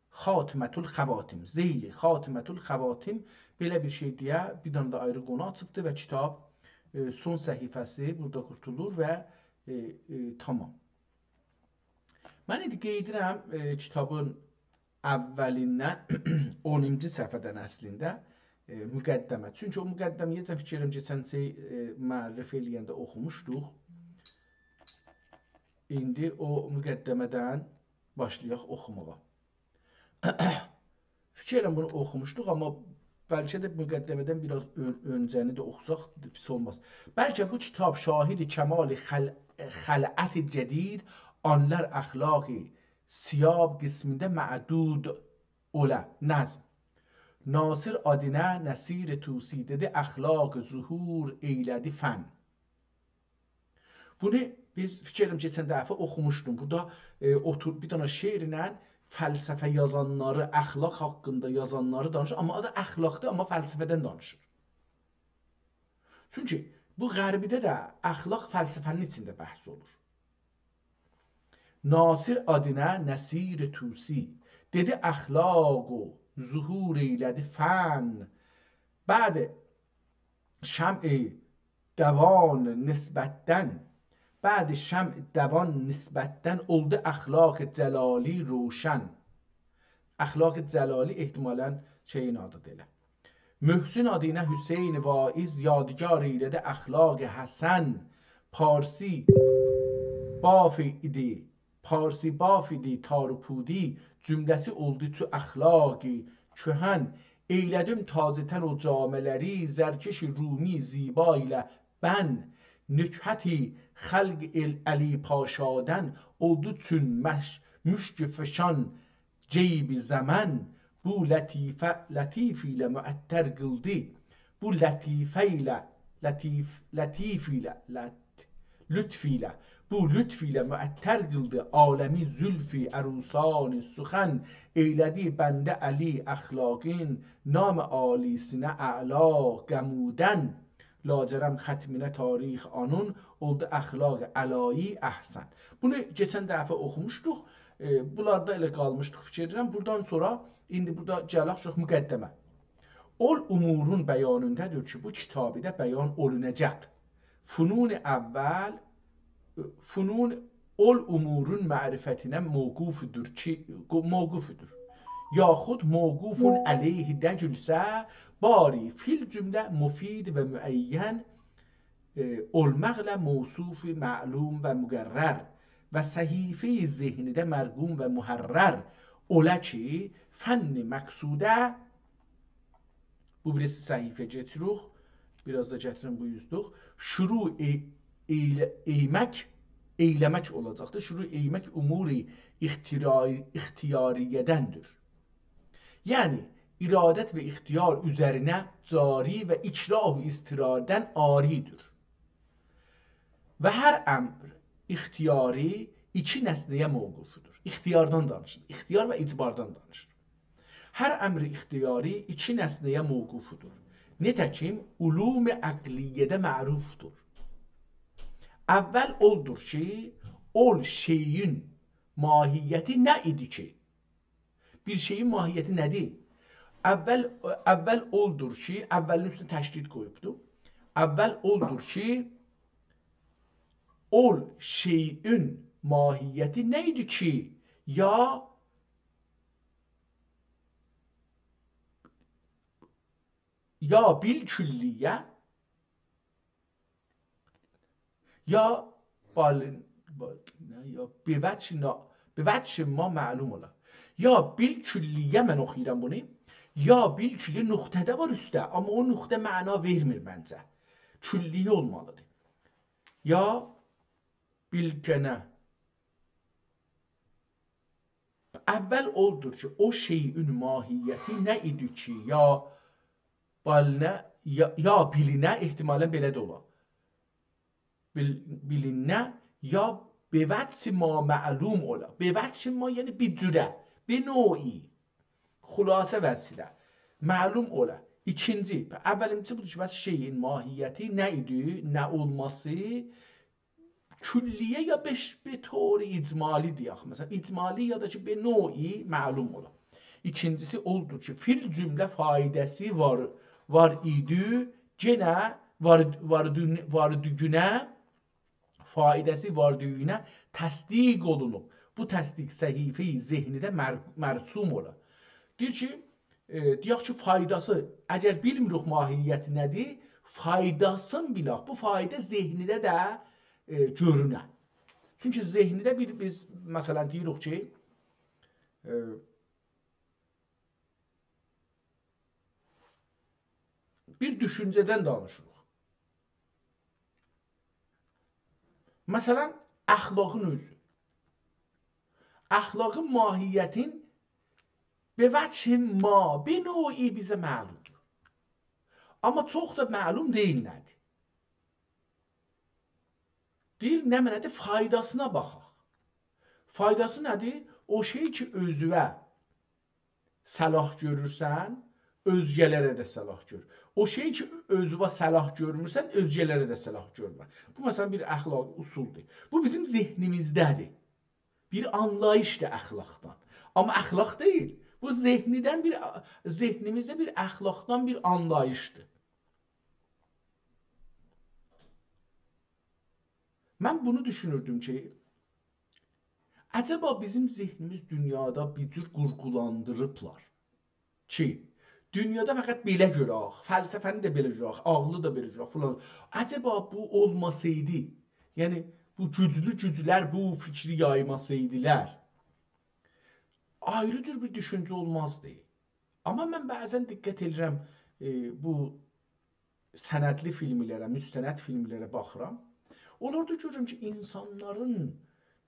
خاتمة الخواتیم. ذیل خاتمة الخواتیم. بئله بیر شئی دئیه، بیر دنه ده آیری قونو آچیبدی و کیتاب، ائ، سون صفحه‌سی بورادا قورتولور و، ائ، ائ، تامام. من ایندی قئییدیرم، ائ، کیتابین اولیندن، اونونجو صفحه‌دن اصلینده، ائ، مقدمه. چونکی او مقدمه‌یه فیکر ائلیرم کئچن شئی، ائ، معرفی ائله‌ینده اوخوموشدوق. ایندی او مقدمه‌دن باشلایاق اوخوماغا. فیکر ائلیرم بونو اوخوموشدوق، آمما بلکه ده مقدمه‌دن بیر آز اؤن-، اؤنجه‌نی ده اوخوساق پیس اولماز. بلکه بو کیتاب شاهد کمال خل-، خلعت جدید، آنلار اخلاقی ثیاب قسمینده معدود اولا. نظم. ناصر آدینه نصیر طوسی، دئدی اخلاق ظهور ائیله‌دی فن. بونو بیز، فیکر ائلیرم، کئچن دفعه اوخوموشدوم. بورادا، ائ، اوتور، بیر دنه شعرله فلسفه یازانلاری، اخلاق حاقیندا یازانلاری دانیشیر. آمما آدی اخلاقدیر، آمما فلسفه‌دن دانیشیر. چونکی بو غربیده ده اخلاق فلسفه‌نین ایچینده بحث اولور. ناصر آدینه نصیر طوسی، دئدی اخلاق ظهور ائیله‌دی فن. بعد شمع دوان نسبتدن، بعد شمع دوان نسبتدن، اولدو اخلاق جلالی روشن. اخلاق جلالی احتمالاً شئیین آدیدیر ائله. محسن آدینه حسین واعظ، یادگار ائیله‌دی اخلاق حسن. پارسی باف ایدی، پارسی باف ایدی تار و پودی، جمله‌سی اولدو چو اخلاق کهن. ائیله‌دیم تازه‌تن او جامه‌لری، زرکش رومی زیبا ایله بن. نکهت خلق ائل علی پاشادن، اولدو چون مش-، مشک فشان جیب زمن. بو لطیفه، لطیف ایله معطر قیلدی. بو لطیفه ایله، لطیف، لطیف ایله، لط-، لطف ایله. بو لطف ایله معطر قیلدی عالمی زلفی عروسان سخن. ائیله‌دی بنده علی اخلاقین نام عالی‌سینه اعلا غمودن. لاجرم ختمینه تاریخ آنون، اولدو اخلاق علایی احسن. بونو کئچن دفعه اوخوموشدوق. ائ، بونلاردا ائله قالمیشدیق، فیکر ائدیرم. بورادان سونرا، ایندی بورادا گلک چوخ مقدمه. اول امورون بیانینده‌دیر کی، بو کیتابیده بیان اولوناجاق. فنون اول، فنون اول امورون معرفتینه موقوفدور کی، موقوفدور. یاخود موقوف علیه دگیلسه، باری فی الجمله مفید و معین، ائ، اولماقلا موصوف معلوم و مقرر و صحیفه‌ی ذهنیده مرقوم و محرر اولا کی، فن مقصوده بو بیریسی صفحه‌یه کئچیریک. بیر آز دا گتیرین بو اوزدوق. شروع ای-، ایله-، ایمک، ائیله‌مک اولاجاقدیر. شروع ایمک امور اختیاری-، اختیاریه‌دندیر. یعنی، ارادت و اختیار اوزرینه جاری و اکراه و اضطراردن عاری‌دیر. و هر امر اختیاری ایکی نسنه‌یه موقوفدور. اختیاردان دانیشیر. اختیار و اجباردان دانیشیر. هر امر اختیاری ایکی نسنه‌یه موقوفدور. نتکیم علوم عقلیه‌ده معروفدور. اول اولدور کی، اول شئیین ماهیتی نه ایدی کی؟ بیر شئیین ماهیتی نه‌دیر؟ اول، اول اولدور کی، اولین اوستونه تشدید قویوبدو. اول اولدور کی، اول شئیین ماهیتی نه ایدی کی، یا، یا بالکلیه، یا بال-، بال-، نه، یا به وجه نا-، به وجه ما معلوم اولا. یا بالکلیه من اوخویورام بونو، یا بالکلیه نقطه ده وار اوسته، آمما او نقطه معنا وئرمیر منجه. کلیه اولمالیدیر. یا بالکنه. اول اولدور کی، او شئیین ماهیتی نه ایدی کی، یا بالینه، یا، یا بیلینه، احتمالاً بئله ده اولا. بیل-، بیلینه، یا به وجه ما معلوم اولا. به وجه ما، یعنی بیر جوره، به نوعی، خلاصه وضعیده معلوم اولا. ایکینجی، اولیمجی بودور کی، بس شئیین ماهیتی نه ایدی، نه اولماسی، کلیه یا به ش-، به طور اجمالی دئیک، مثلاً، اجمالی یا دا کی، به نوعی معلوم اولا. ایکینجیسی اولدو کی، فی‌الجمله فایده‌سی وار، وار ایدی، گئنه وار، واردون-، واردیگینه، فایده‌سی واردیگینه تصدیق اولونوب. بو تصدیق صحیفه‌ی ذهنیده مر-، مرسوم اولا. دئییر کی، ائ، دئیک کی، فایداسی، اگر بیلمیریک ماهیتی نه‌دیر، فایداسینی بیلک. بو فایدا ذهنیده ده، ائ، گؤرونه. چونکی ذهنیده بیر، بیز، مثلاً، دئییریک کی، ائ، بیر دوشونجه‌دن دانیشیریق. مثلاً، اخلاقین اؤزو. اخلاقین ماهیتین به وجه ما، به نوعی بیزه معلومدور. آمما چوخ دا معلوم دئییل نه‌دیر. دئییر، نمنه‌دیر؟ فایداسینا باخاق. فایداسی نه‌دیر؟ او شئی کی، اؤزونه صلاح گؤرورسن، اؤزگه‌لره ده صلاح گؤر. او شئی کی، اؤزونه صلاح گؤرمورسن، اؤزگه‌لره ده صلاح گؤرمه. بو، مثلاً، بیر اخلاقی اصولدور. بو بیزیم ذهنیمیزده‌دیر. بیر آنلاییشدیر اخلاقدان. آمما اخلاق دئییل. بو ذهنیدن بیر، ذهنیمیزده بیر اخلاقدان بیر آنلاییشدیر. من بونو دوشونوردوم کی، عجبا بیزیم ذهنیمیز دونیادا بیر جور قورغولاندیریبلار کی، دونیادا فقط بئله گؤرک، فلسفه‌نی ده بئله گؤرک، عقلی ده بئله گؤرک، فلان. عجبا بو اولماسایدی، یعنی بو گوجلو گوجلر بو فیکری یایماسایدیلار، آیری جور بیر دوشونجه اولمازدی. آمما من بعضاً دقت ائدیرم، ائ، بو سندلی فیلملره، مستند فیلملره باخیرام. اونلاردا گؤرورم کی، اینسانلارین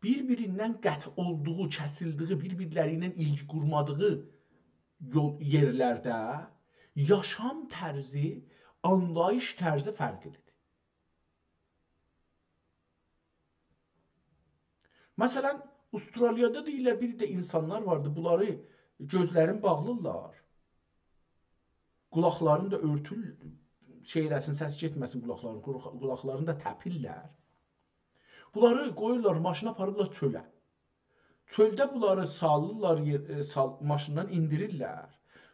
بیر-بیریندن قطع اولدوغو، کسیلدیگی، بیر-بیرلری ایله ایلگی قورمادیغی یول، یئرلرده یاشام طرزی، آنلاییش طرزی فرقلیدیر. مثلاً، استرالیادا دئییرلر، بیر ده اینسانلار واردی، بونلاری گؤزلرین باغلیرلار. قولاقلارینی دا اؤرتول، شئی ائله‌سین، سس گئتمه‌سین قولاقلارین، قولاق-، قولاقلارینی دا تپیرلر. بونلاری قویورلار ماشینا، آپاریرلار چؤله. چؤلده بونلاری سالیرلار، یئر-، ائ، سال-، ماشیندان ایندیریرلر.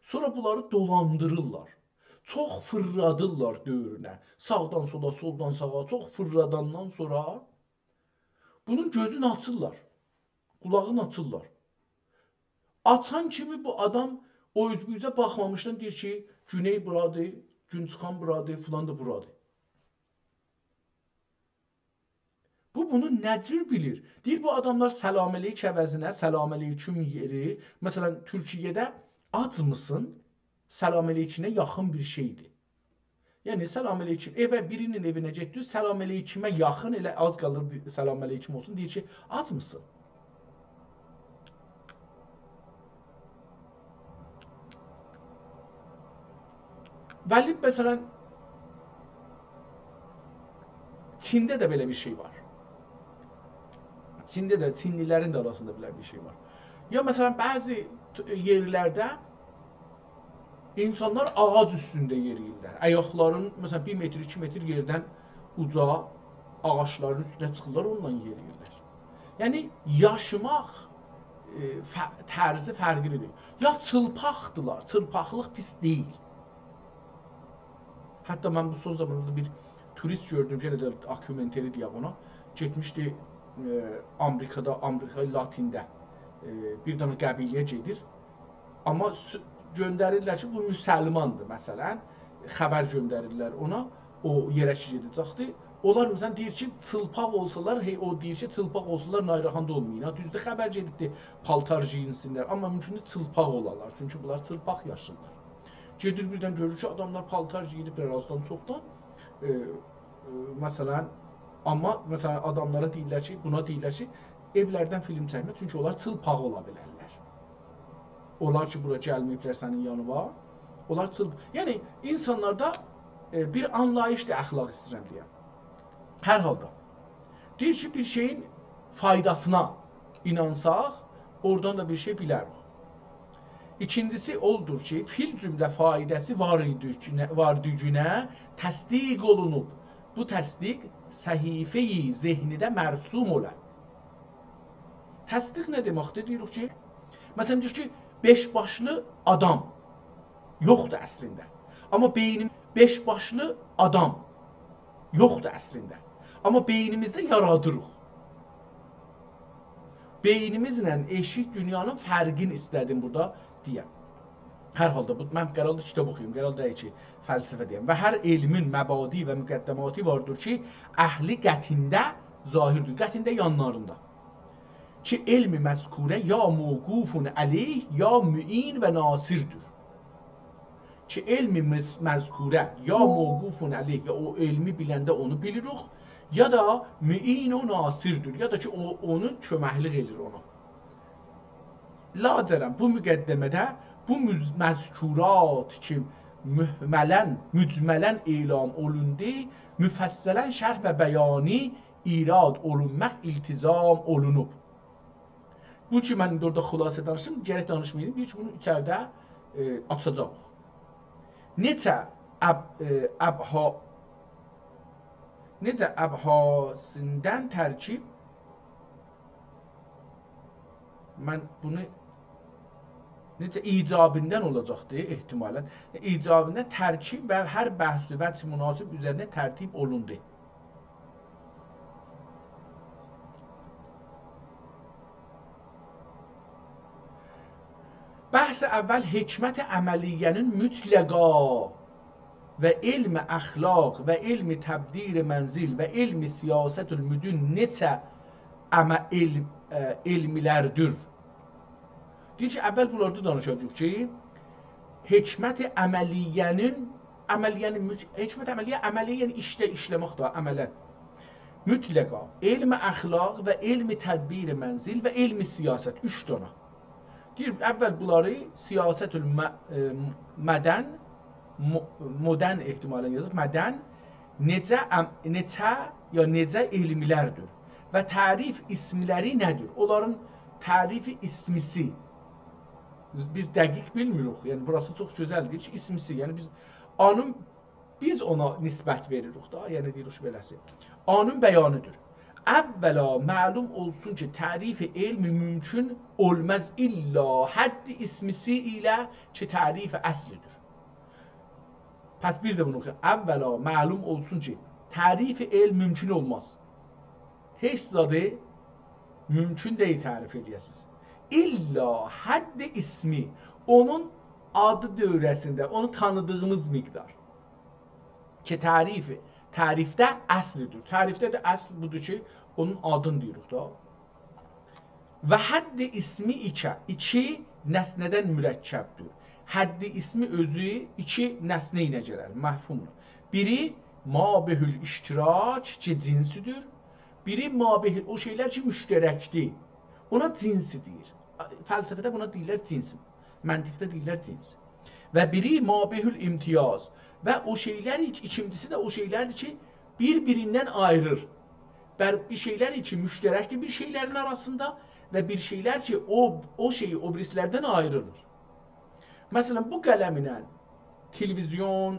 سونرا بونلاری دولاندیریرلار. چوخ فیرلادیرلار دؤورونه. ساغدان سولا، سولدان ساغا چوخ فیرلاداندان سونرا بونون گؤزونو آچیرلار. قولاغینی آچیرلار. آچان کیمی بو آدام او اوز بو اوزه باخمامیشدان دئییر کی، گونئی بورادیر، گون چیخان بورادیر، فلان دا بورادیر. بو بونو نه جور بیلیر؟ دئییر، بو آداملار سلام علیک عوضینه، سلام علیکم یئری، مثلاً، تورکیه‌ده «آجمیسین؟» سلام علیکینه یاخین بیر شئیدیر. یعنی، سلام علیکم، ائوه، بیرینین ائوینه گئتدی، سلام علیکمه یاخین، ائله آز قالیر بیر سلام علیکم اولسون، دئییر کی، «آجمیسین؟» ولی، مثلاً، چینده ده بئله بیر شئی وار. چینده ده، چینلی‌لرین ده آراسیندا بئله بیر شئی وار. یا، مثلاً، بعضی ت-، یئرلرده اینسانلار آغاج اوستونده یئرییرلر. آیاقلارین، مثلا، بیر متر، ایکی متر یئردن اوجا آغاجلارین اوستونه چیخیرلار، اوننان یئرییرلر. یعنی، یاشاماق، ائ، ف-، طرزی فرقلیدیر. یا چیلپاقدیلار، چیلپاقلیق پیس دئییل. حتی من بو سون زامانلاردا بیر توریست گؤردوم، یئنه ده داکیومنتری دئیک اونا. گئتمیشدی، ائ، آمریکادا، آمریکای لاتینده، ائ، بیر دنه قبیله‌یه گئدیر. آمما سو-، گؤندریرلر کی، بو مسلماندیر، مثلا. خبر گؤندریرلر اونا، او یئره کی گئده‌جکدیر. اونلار، مثلا، دئییر کی، چیلپاق اولسالار، هئی، او دئییر کی، چیلپاق اولسالار، ناراحات اولمایین. ها، دوزدور، خبر گئدیبدیر، پالتار گئیینسینلر. آمما مومکوندور، چیلپاق اولالار. چونکی بونلار چیلپاق یاشیرلار. گئدیر، بیردن گؤرور کی، آداملار پالتار گئیینیبلر آزدان چوخدان. ائ، ائ، مثلا، آمما، مثلا، آداملارا دئییرلر کی، بونا دئییرلر کی، ائولردن فیلم چکمه، چونکی اونلار چیلپاق اولا بیلرلر. اونلار کی، بورا گلمه‌ییبلر سنین یانینا، اونلار چیلپ-، یعنی، اینسانلاردا، ائ، بیر آنلاییشدیر اخلاق ایسته‌ییرم دئیم. هر حالدا. دئییر کی، بیر شئیین فایداسینا اینانساق، اورادان دا بیر شئی بیلریک. ایکینجیسی اودور کی، فی‌الجمله فایده‌سی واردیگینه، واردیگینه تصدیق اولونوب. بو تصدیق صفحه‌ی ذهنیده مرسوم اولا. تصدیق نه دئمکدیر؟ دئییریک کی، مثلا، دئییر کی، بئش باشلی آدام یوخدور اصلینده. آمما بئینیم، بئش باشلی آدام یوخدور اصلینده. آمما بئینیمیزده یارادیریق. بئینیمیزله ائشیک دونیانین فرقینی ایسته‌دیم بورادا دئیم. هر حالدا بو، من قراردیر کیتاب اوخویوم، قرار دئییل کی، فلسفه دئیم. و هر علمین مبادی و مقدماتی واردیر کی، اهلی قطعینده ظاهردیر. قطعینده یانلاریندا. کی، علم مذکوره یا موقوف علیه یا معین و ناصردیر. کی، علم مذ-، مذکوره یا موقوف علیه، یا او علمی بیلنده اونو بیلیریک، یا دا معین و ناصردیر، یا دا کی، او، اونو کؤمکلیک ائدیر اونا. لاجرم بو مقدمه‌ده بو مز-، مذکورات کی، مهملاً، مجملاً اعلام اولوندو، مفصلاً شرح و بیانی ایراد اولونماق التزام اولونوب. بو کی، من ایندی اورادا خلاصه دانیشدیم، گرک دانیشماییم. دئییر کی، بونو ایچریده، ائ، آچاجاق. نئچه اب-، ائ، ابها-، نئچه ابحاثیندن ترکیب، من بونو نئچه ایجابیندن اولاجاقدی احتمالاً. ایجابیندن ترکیب و هر بحث و وجه مناسب اوزرینه ترتیب اولوندو. بحث اول حکمت عملیه‌نین مطلقا و علم اخلاق و علم تدبیر منزل و علم سیاست المدن نئچه عمه-، علم، ائ، علملردیر. دئییر کی، اول بونلاردا دانیشاجاغیق کی، حکمت عملیه‌نین، عملیه‌نین مط-، حکمت عملیه، عملیه یعنی ایشده ایشله‌مک ده، عملاً. مطلقا علم اخلاق و علم تدبیر منزل و علم سیاست، اوچ دنه. دئییر، اول بونلاری سیاست الم-، ائ، مدن، م-، مدن احتمالاً یازیب، مدن، نئچه ام-، نئچه یا نئجه علملردیر و تعریف اسملری نه‌دیر؟ اونلارین تعریف اسمیسی، بیز، بیز دقیق بیلمیریک. یعنی، بوراسی چوخ گؤزل دئییر کی، اسمیسی، یعنی بیز آنین، بیز اونا نسبت وئریریک دا، یعنی دئییریک کی، بئله‌سی. آنین بیانیدیر. اولا معلوم اولسون کی، تعریف علم ممکن اولماز الا حد اسمیسی ایله کی، تعریف اصلیدیر. پس بیر ده بونو اوخویاق. اولا معلوم اولسون کی، تعریف علم ممکن اولماز. هئچ زادی ممکن دئییل تعریف ائله‌یه‌سینیز. الا حد اسمی، اونون آدی دؤوره‌سینده، اونو تانیدیغیمیز مقدار. کی، تعریف، تعریفده اصلیدیر. تعریفده ده اصل بودور کی، اونون آدینی دئییریک دا. و حد اسمی ایکی، ایکی نسنه‌دن مرکبدیر. حد اسمی اؤزو ایکی نسنه ایله گلر، مفهوملا. بیری ما به الاشتراک کی، جنسیدیر. بیری ما به، او شئیلر کی، مشترکدیر. اونا جنسی دئییر. فلسفه‌ده بونا دئییرلر جنس. منطقده دئییرلر جنس. و بیری ما به الامتیاز. و او شئیلر، ایک-، ایکینجیسی ده او شئیلردیر کی، بیر-بیریندن آییریر. بیر شئیلر کی، مشترکدیر بیر شئیلرین آراسیندا و بیر شئیلر کی، او، او شئیی او بیریسیلردن آییریر. مثلا، بو قلم ایله تلویزیون،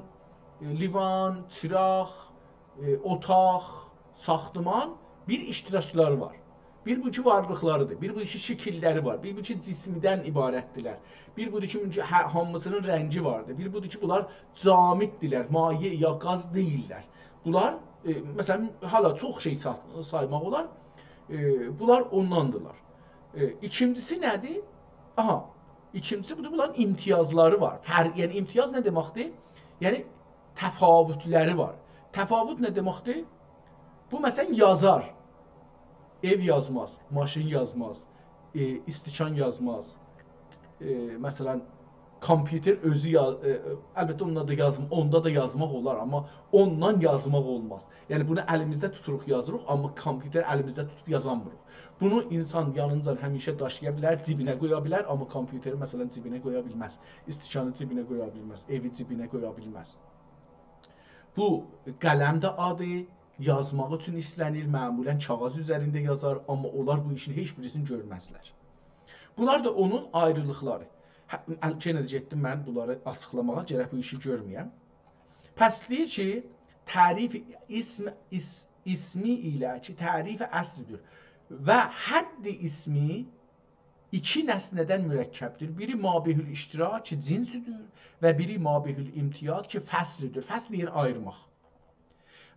ائ، لیوان، چیراغ، ائ، اوتاق، ساختمان، بیر اشتراکلاری وار. بیر بو کی وارلیقلاریدیر، بیر بو کی شکیللری وار، بیر بو کی جسمدن عبارتدیرلر. بیر بودور کی، هه-، هامیسینین رنگی واردیر. بیر بودور کی، بونلار جامددیرلر، مایع یا گاز دئییللر. بونلار، ائ، مثلا، هله چوخ شئی سا-، سایماق اولار. ائ، بونلار اونداندیرلار. ائ، ایکینجیسی نه‌دیر؟ آها، ایکینجیسی بودور، بونلارین امتیازلاری وار. فر-، یعنی امتیاز نه دئمکدیر؟ یعنی تفاوتلری وار. تفاوت نه دئمکدیر؟ بو، مثلا، یازار. ائو یازماز، ماشین یازماز، ائ، استکان یازماز. ائ، مثلا، کامپیوتر اؤزو یا-، ائ، ائ، البته، اوندا دا یازم-، اوندا دا یازماق اولار، آمما اوندان یازماق اولماز. یعنی، بونو الیمیزده توتوروق، یازیریق، آمما کامپیوتر الیمیزده توتوب یازانمیریق. بونو اینسان یانینجا همیشه داشییا بیلر، جیبینه قویا بیلر، آمما کامپیوتری، مثلا، جیبینه قویا بیلمز. استکانی جیبینه قویا بیلمز، ائوی جیبینه قویا بیلمز. بو قلم ده آدی یازماق اوچون ایسته‌نیر، معمولا کاغیذ اوزرینده یازار، آمما اونلار بو ایشین هئچ بیریسینی گؤرمزلر. بونلار دا اونون آیریلیقلاری. هه، ال-، یئنه ده گئتدیم من بونلاری آچیقلاماغا، گرک بو ایشی گؤرمه‌یم. پس دئییر کی، تعریف اسم، اس-، اسمی ایله کی، تعریف اصلی‌دیر و حد اسمی ایکی نسنه‌دن مرکب‌دیر. بیری مابه‌الاشتراک جنسی‌دیر و بیری مابه‌الامتیاز کی، فصلی‌دیر. فصل یعنی آییرماق.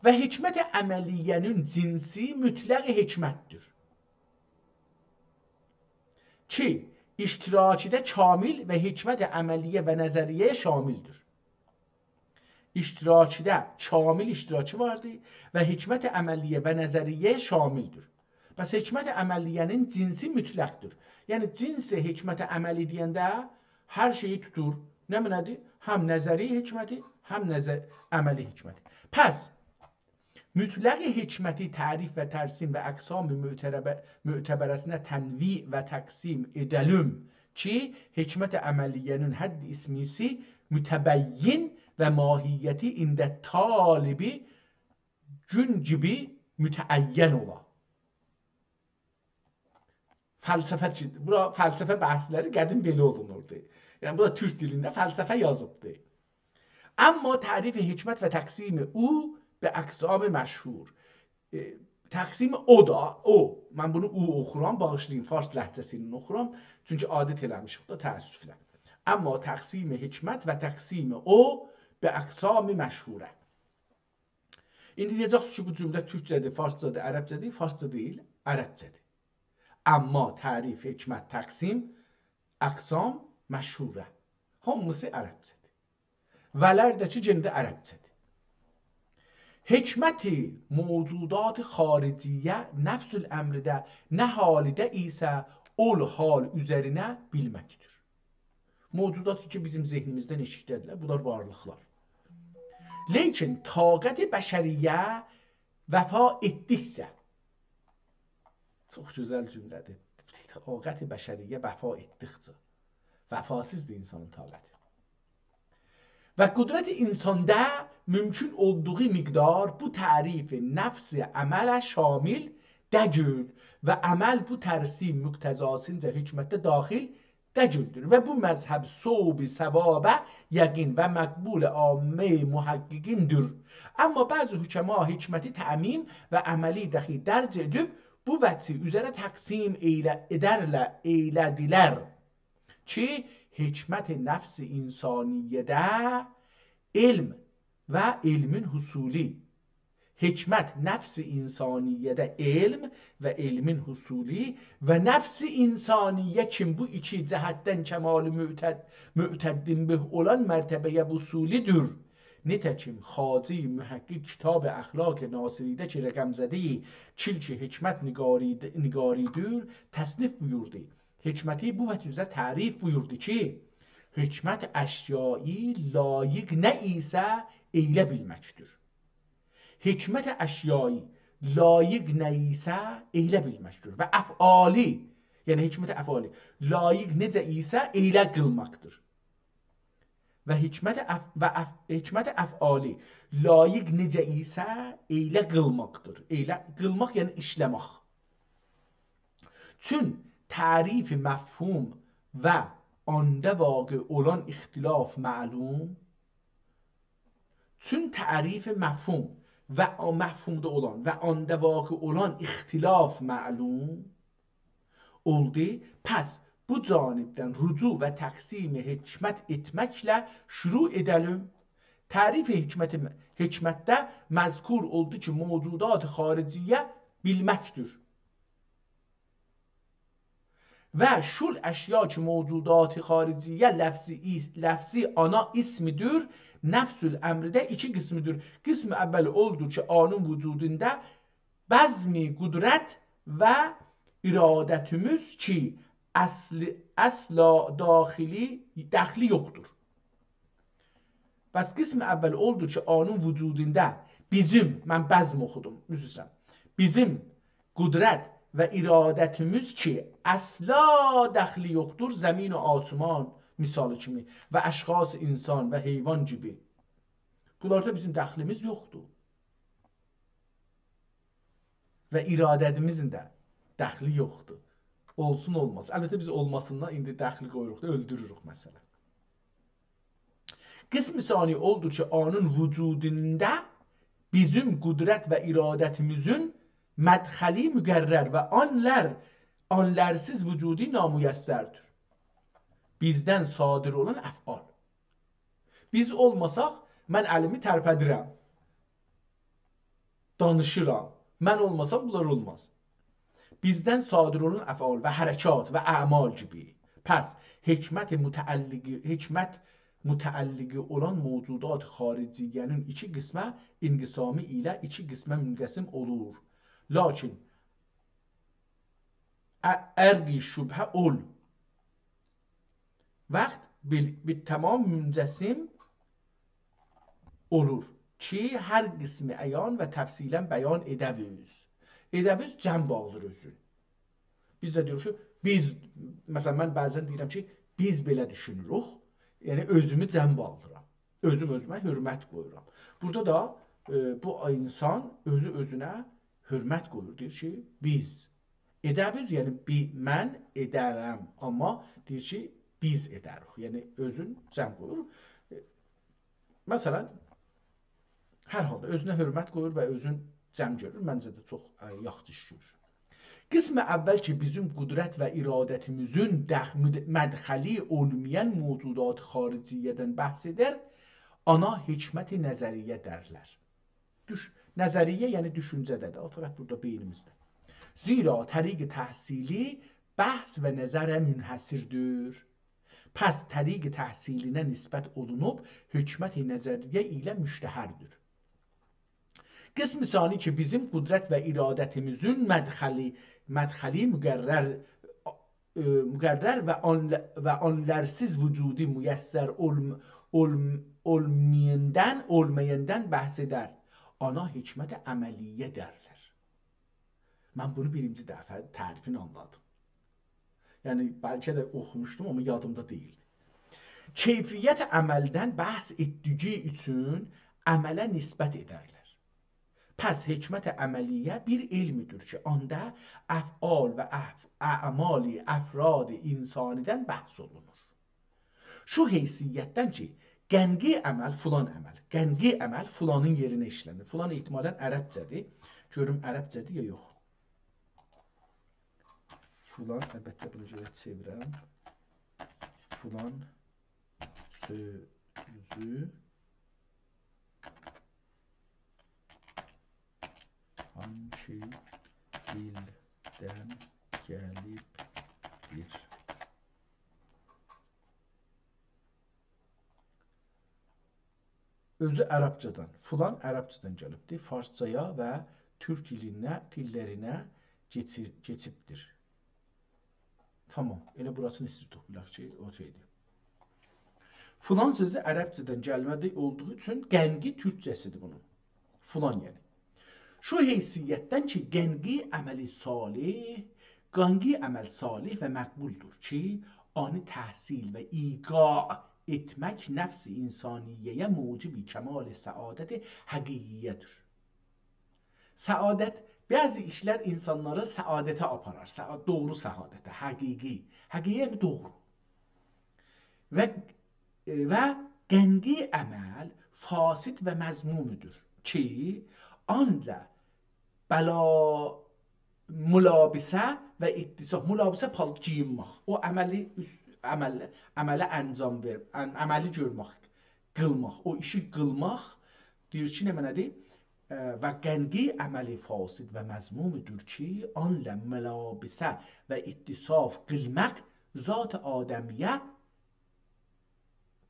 و حکمت عملیه‌نین جنسی مطلق حکمت‌دیر. کی، اشتراکی‌ده کامل و حکمت عملیه و نظریه‌یه شامل‌دیر. اشتراکی‌ده کامل اشتراکی واردی و حکمت عملیه و نظریه‌یه شامل‌دیر. پس حکمت عملیه‌نین جنسی مطلق‌دیر. یعنی، جنس حکمت عملی دئینده هر شئیی توتور. نمنه‌دیر؟ هم نظری حکمتی، هم نظر-، عملی حکمتی. پس، مطلق حکمتی تعریف و ترسیم و اقسام معترب-، معتبره‌سینه تنویع و تقسیم ائده‌لیم کی، حکمت عملیه‌نین حد اسمی‌سی متبین و ماهیتی عند طالبی گون کیمی متعین اولا. فلسفه کی، بورا فلسفه بحثلری قدیم بئله اولونوردو. یعنی، بو دا تورک دیلینده فلسفه یازیبدی. اما تعریف حکمت و تقسیم او به اقسام مشهور. ائ، تقسیم او دا، او، من بونو او اوخورام، باغیشلایین، فارس لهجه‌سی ایله اوخورام. چونکی عادت ائله‌میشیک دا، تأسفله. اما تقسیم حکمت و تقسیم او به اقسام مشهوره. ایندی دئیه‌جکسینیز کی، بو جمله تورکجه‌دیر، فارسجادیر، عربجه‌دیر؟ فارسجا دئییل، عربجه‌دیر. اما تعریف، حکمت، تقسیم، اقسام مشهوره. هامیسی عربجه‌دیر. ولر ده کی، یئنه ده عربجه‌دیر. حکمت موجودات خارجیه نفس الامرده نه حالده ایسه، اول حال اوزرینه بیلمکدیر. موجودات کی، بیزیم ذهنیمیزدن ائشیکده‌دیرلر، بونلار وارلیقلار. لیکن طاقت بشریه وفا ائتدیکجه، چوخ گؤزل جمله‌دیر. طاقت بشریه وفا ائتدیکجه، وفاسیزدیر اینسانین طاقتی. و قدرت اینساندا مومکون اولدوغو مقدار بو تعریف نفس عمله شامل دئییل و عمل بو ترسیم مقتضاسینجا حکمتده داخل دئییلدیر و بو مذهب صوب صوابه یقین و مقبول عامه محققین‌دیر. اما بعضی حکما حکمتی تعمیم و عملی دخی درج ائدیب بو وجهی اوزره تقسیم ائیله-، ائدرله-، ائیله‌دیلر کی، حکمت نفس انسانیه‌ده علم و علمین حصولی، حکمت نفس انسانیه‌ده علم و علمین حصولی و نفس انسانیه کیم بو ایکی جهتدن کمال معتد-، معتدین به اولان مرتبه‌یه وصولی‌دیر. نیتکیم خواجه محقق کتاب اخلاق ناصری‌ده کی رقم‌زده کلک حکمت نگاری-، نگاری‌دیر، تصنیف بویوردو. حکمتی بو وجه اوزره تعریف بویوردو کی، حکمت اشیایی لایق نه ایسه ائیله بیلمکدیر. حکمت اشیایی لایق نه ایسه ائیله بیلمکدیر. و افعالی، یعنی حکمت افعالی، لایق نئجه ایسه ائیله قیلماقدیر. و حکمت اف-، و اف-، حکمت افعالی لایق نئجه ایسه ائیله قیلماقدیر. ائیله قیلماق، یعنی ایشله‌مک. چون تعریف مفهوم و آندا واقع اولان اختلاف معلوم، چون تعریف مفهوم و آ-، مفهومدا اولان و آندا واقع اولان اختلاف معلوم اولدو، پس بو جانبدن رجوع و تقسیم حکمت ائتمکله شروع ائده‌لیم. تعریف حکمت، حکمتده مذکور اولدو کی، موجودات خارجیه بیلمکدیر. و شول اشیا کی، موجودات خارجیه لفظی، لفظی آنا اسمدیر، نفس الامرده ایکی قسمدیر. قسم اول اولدو کی، آنین وجودوندا بزم قدرت و ارادتیمیز کی، اصل، اصلا داخلی، دخلی یوخدور. پس قسم اول اولدو کی، آنین وجودوندا بیزیم، من بزم اوخودوم، عذر ایسته‌ییرم، بیزیم قدرت و ارادتیمیز کی، اصلا دخلی یوخدور، زمین و آسمان مثالی کیمی و اشخاص انسان و حیوان کیمی. بونلاردا بیزیم دخلیمیز یوخدور. و ارادتیمیزین ده دخلی یوخدور. اولسون اولماسین. البته، بیز اولماسیندان ایندی دخلی قویوروق دا، اؤلدوروروک مثلا. قسم ثانی اولدو کی، آنین وجودوندا بیزیم قدرت و ارادتیمیزین مدخلی مقرر و آنلر، آنلرسیز وجودی نامیسردیر. بیزدن صادر اولان افعال. بیز اولماساق، من الیمی ترپدیرم، دانیشیرام. من اولماسام، بونلار اولماز. بیزدن صادر اولان افعال و حرکات و اعمال کیمی. پس حکمت متعلقی، حکمت متعلقی اولان موجودات خارجیه‌نین ایکی قسمه انقسامی ایله ایکی قسمه منقسم اولور. لاکین ا-، عرق شبهه اول وقت بیل-، بیر تمام منقسم اولور کی، هر قسمی عیان و تفصیلا بیان ائده‌بیز. ائده‌بیز جمع باغلیر اؤزون. بیز ده دئییریک کی، بیز، مثلا، من بعضا دئییرم کی، بیز بئله دوشونوروک، یعنی اؤزومو جمع باغلیرام. اؤزوم اؤزومه حؤرمت قویورام. بورادا دا، ائ، بو انسان اؤزو اؤزونه حؤرمت قویور. دئییر کی، بیز. ائده‌بیز، یعنی بی-، من ائده‌رم، آمما دئییر کی، بیز ائده‌ریک. یعنی اؤزون جمع قویور. ائ، مثلا، هر حالدا اؤزونه حؤرمت قویور و اؤزون جمع گؤرور. منجه ده چوخ، ائ، یاخشی ایش گؤرور. قسم اول کی، بیزیم قدرت و ارادتیمیزین دخ-، مد-، مدخلی اولمایان موجودات خارجیه‌دن بحث ائدر، آنا حکمت نظریه درلر. دوش-، نظریه، یعنی دوشونجه‌ده‌دیر، او فقط بورادا بئینیمیزده. زیرا طریق تحصیلی بحث و نظره منحصردیر. پس طریق تحصیلینه نسبت اولونوب حکمت نظریه ایله مشتهردیر. قسم ثانی کی، بیزیم قدرت و ارادتیمیزین مدخلی، مدخلی مقرر، ائ، مقرر و آن-، و آنلرسیز وجودی میسر اولم-، اولم-، اولمایاندان، اولمایاندان بحث ائدر. آنا حکمت عملیه درلر. من بونو بیرینجی دفعه تعریفینی آنلادیم. یعنی، بلکه ده اوخوموشدوم، آمما یادیمدا دئییلدی. کیفیت عملدن بحث ائتدیگی اوچون عمله نسبت ائدرلر. پس حکمت عملیه بیر علمدیر کی، آندا افعال و اف-، اعمال افراد انسانی‌دن بحث اولونور. شو حیثیتدن کی، قنقی عمل، فلان عمل، قنقی عمل فلانین یئرینه ایشله‌نیر. فلان احتمالا عربجه‌دیر. گؤروم عربجه‌دیر یا یوخ. فلان، البته بونو گرک چئویرم. فلان سؤزو هانگی دیلدن گلیبدیر؟ اؤزو عربجه‌دن، فلان عربجه‌دن گلیبدیر، فارسجایا و تورک دیلینه، دیللرینه کئچیر-، کئچیبدیر. تامام، ائله بوراسینی ایستیردیک بیلک کی، او شئیدیر. فلان سؤزو عربجه‌دن گلمه‌دی اولدوغو اوچون قنقی تورکجه‌سیدیر بونون. فلان یعنی. شو حیثیتدن کی، قنقی عملی صالح، قنقی عمل صالح و مقبولدور کی، آنی تحصیل و ایقاع ائتمک نفس انسانیه‌یه موجب کمال سعادت حقیقیه‌دیر. سعادت، بعضی ایشلر انسانلاری سعادته آپارار. سعا-، دوغرو سعادته، حقیقی. حقیقی یعنی دوغرو. و، ائ، و قنقی عمل فاسد و مذمومودور کی، آنله بلا، ملابسه و اتساف. ملابسه پال-، گئیینمک. او عملی اوست، عمل، عمله انجام وئر، ان-، عملی گؤرمک، قیلماق. او ایشی قیلماق، دئییر کی، نمنه‌دیر؟ اه، و قنقی عملی فاسد و مذمومودور کی، آنله ملابسه و اتساف قیلماق ذات آدمیه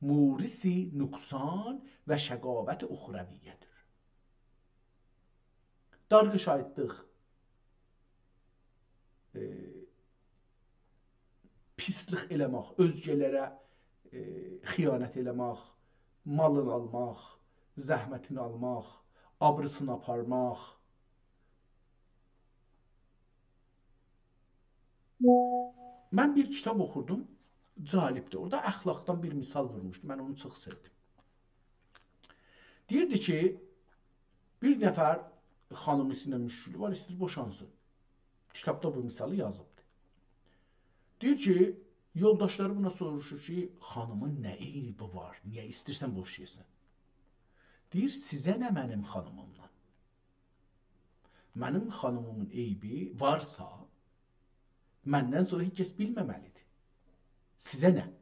مورث نقصان و شقاوت اخرویه‌دیر. دار قیشایتلیق، ائ، پیسلیک ائله‌مک، اؤزگه‌لره، ائ، خیانت ائله‌مک، مالین آلماق، زحمتین آلماق، آبریسین آپارماق. من بیر کیتاب اوخوردوم، جالبدیر. اورادا اخلاقدان بیر مثال وورموشدو. من اونو چوخ سئودیم. دئییردی کی، بیر نفر خانیمی‌سینان مشکلی وار، ایسته‌ییر بوشانسین. کیتابدا بو مثالی یازیبدی. دئییر کی، یولداشلاری بونا سوروشور کی، خانیمین نه عیبی وار، نییه ایسته‌ییرسن بوشایاسان؟ دئییر، سیزه نه منیم خانیمیمدان؟ منیم خانیمیمین عیبی وارسا، مندن سونرا هئچ کس بیلمه‌مه‌لیدیر. سیزه نه؟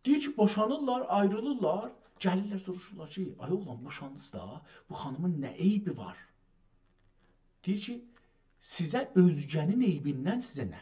دئییر کی، بوشانیرلار، آیریلیرلار، گلیرلر سوروشورلار کی، آی اوغلان، بوشاندینیز دا، بو خانیمین نه عیبی وار؟ دئییر کی، سیزه اؤزگه‌نین عیبیندن سیزه نه؟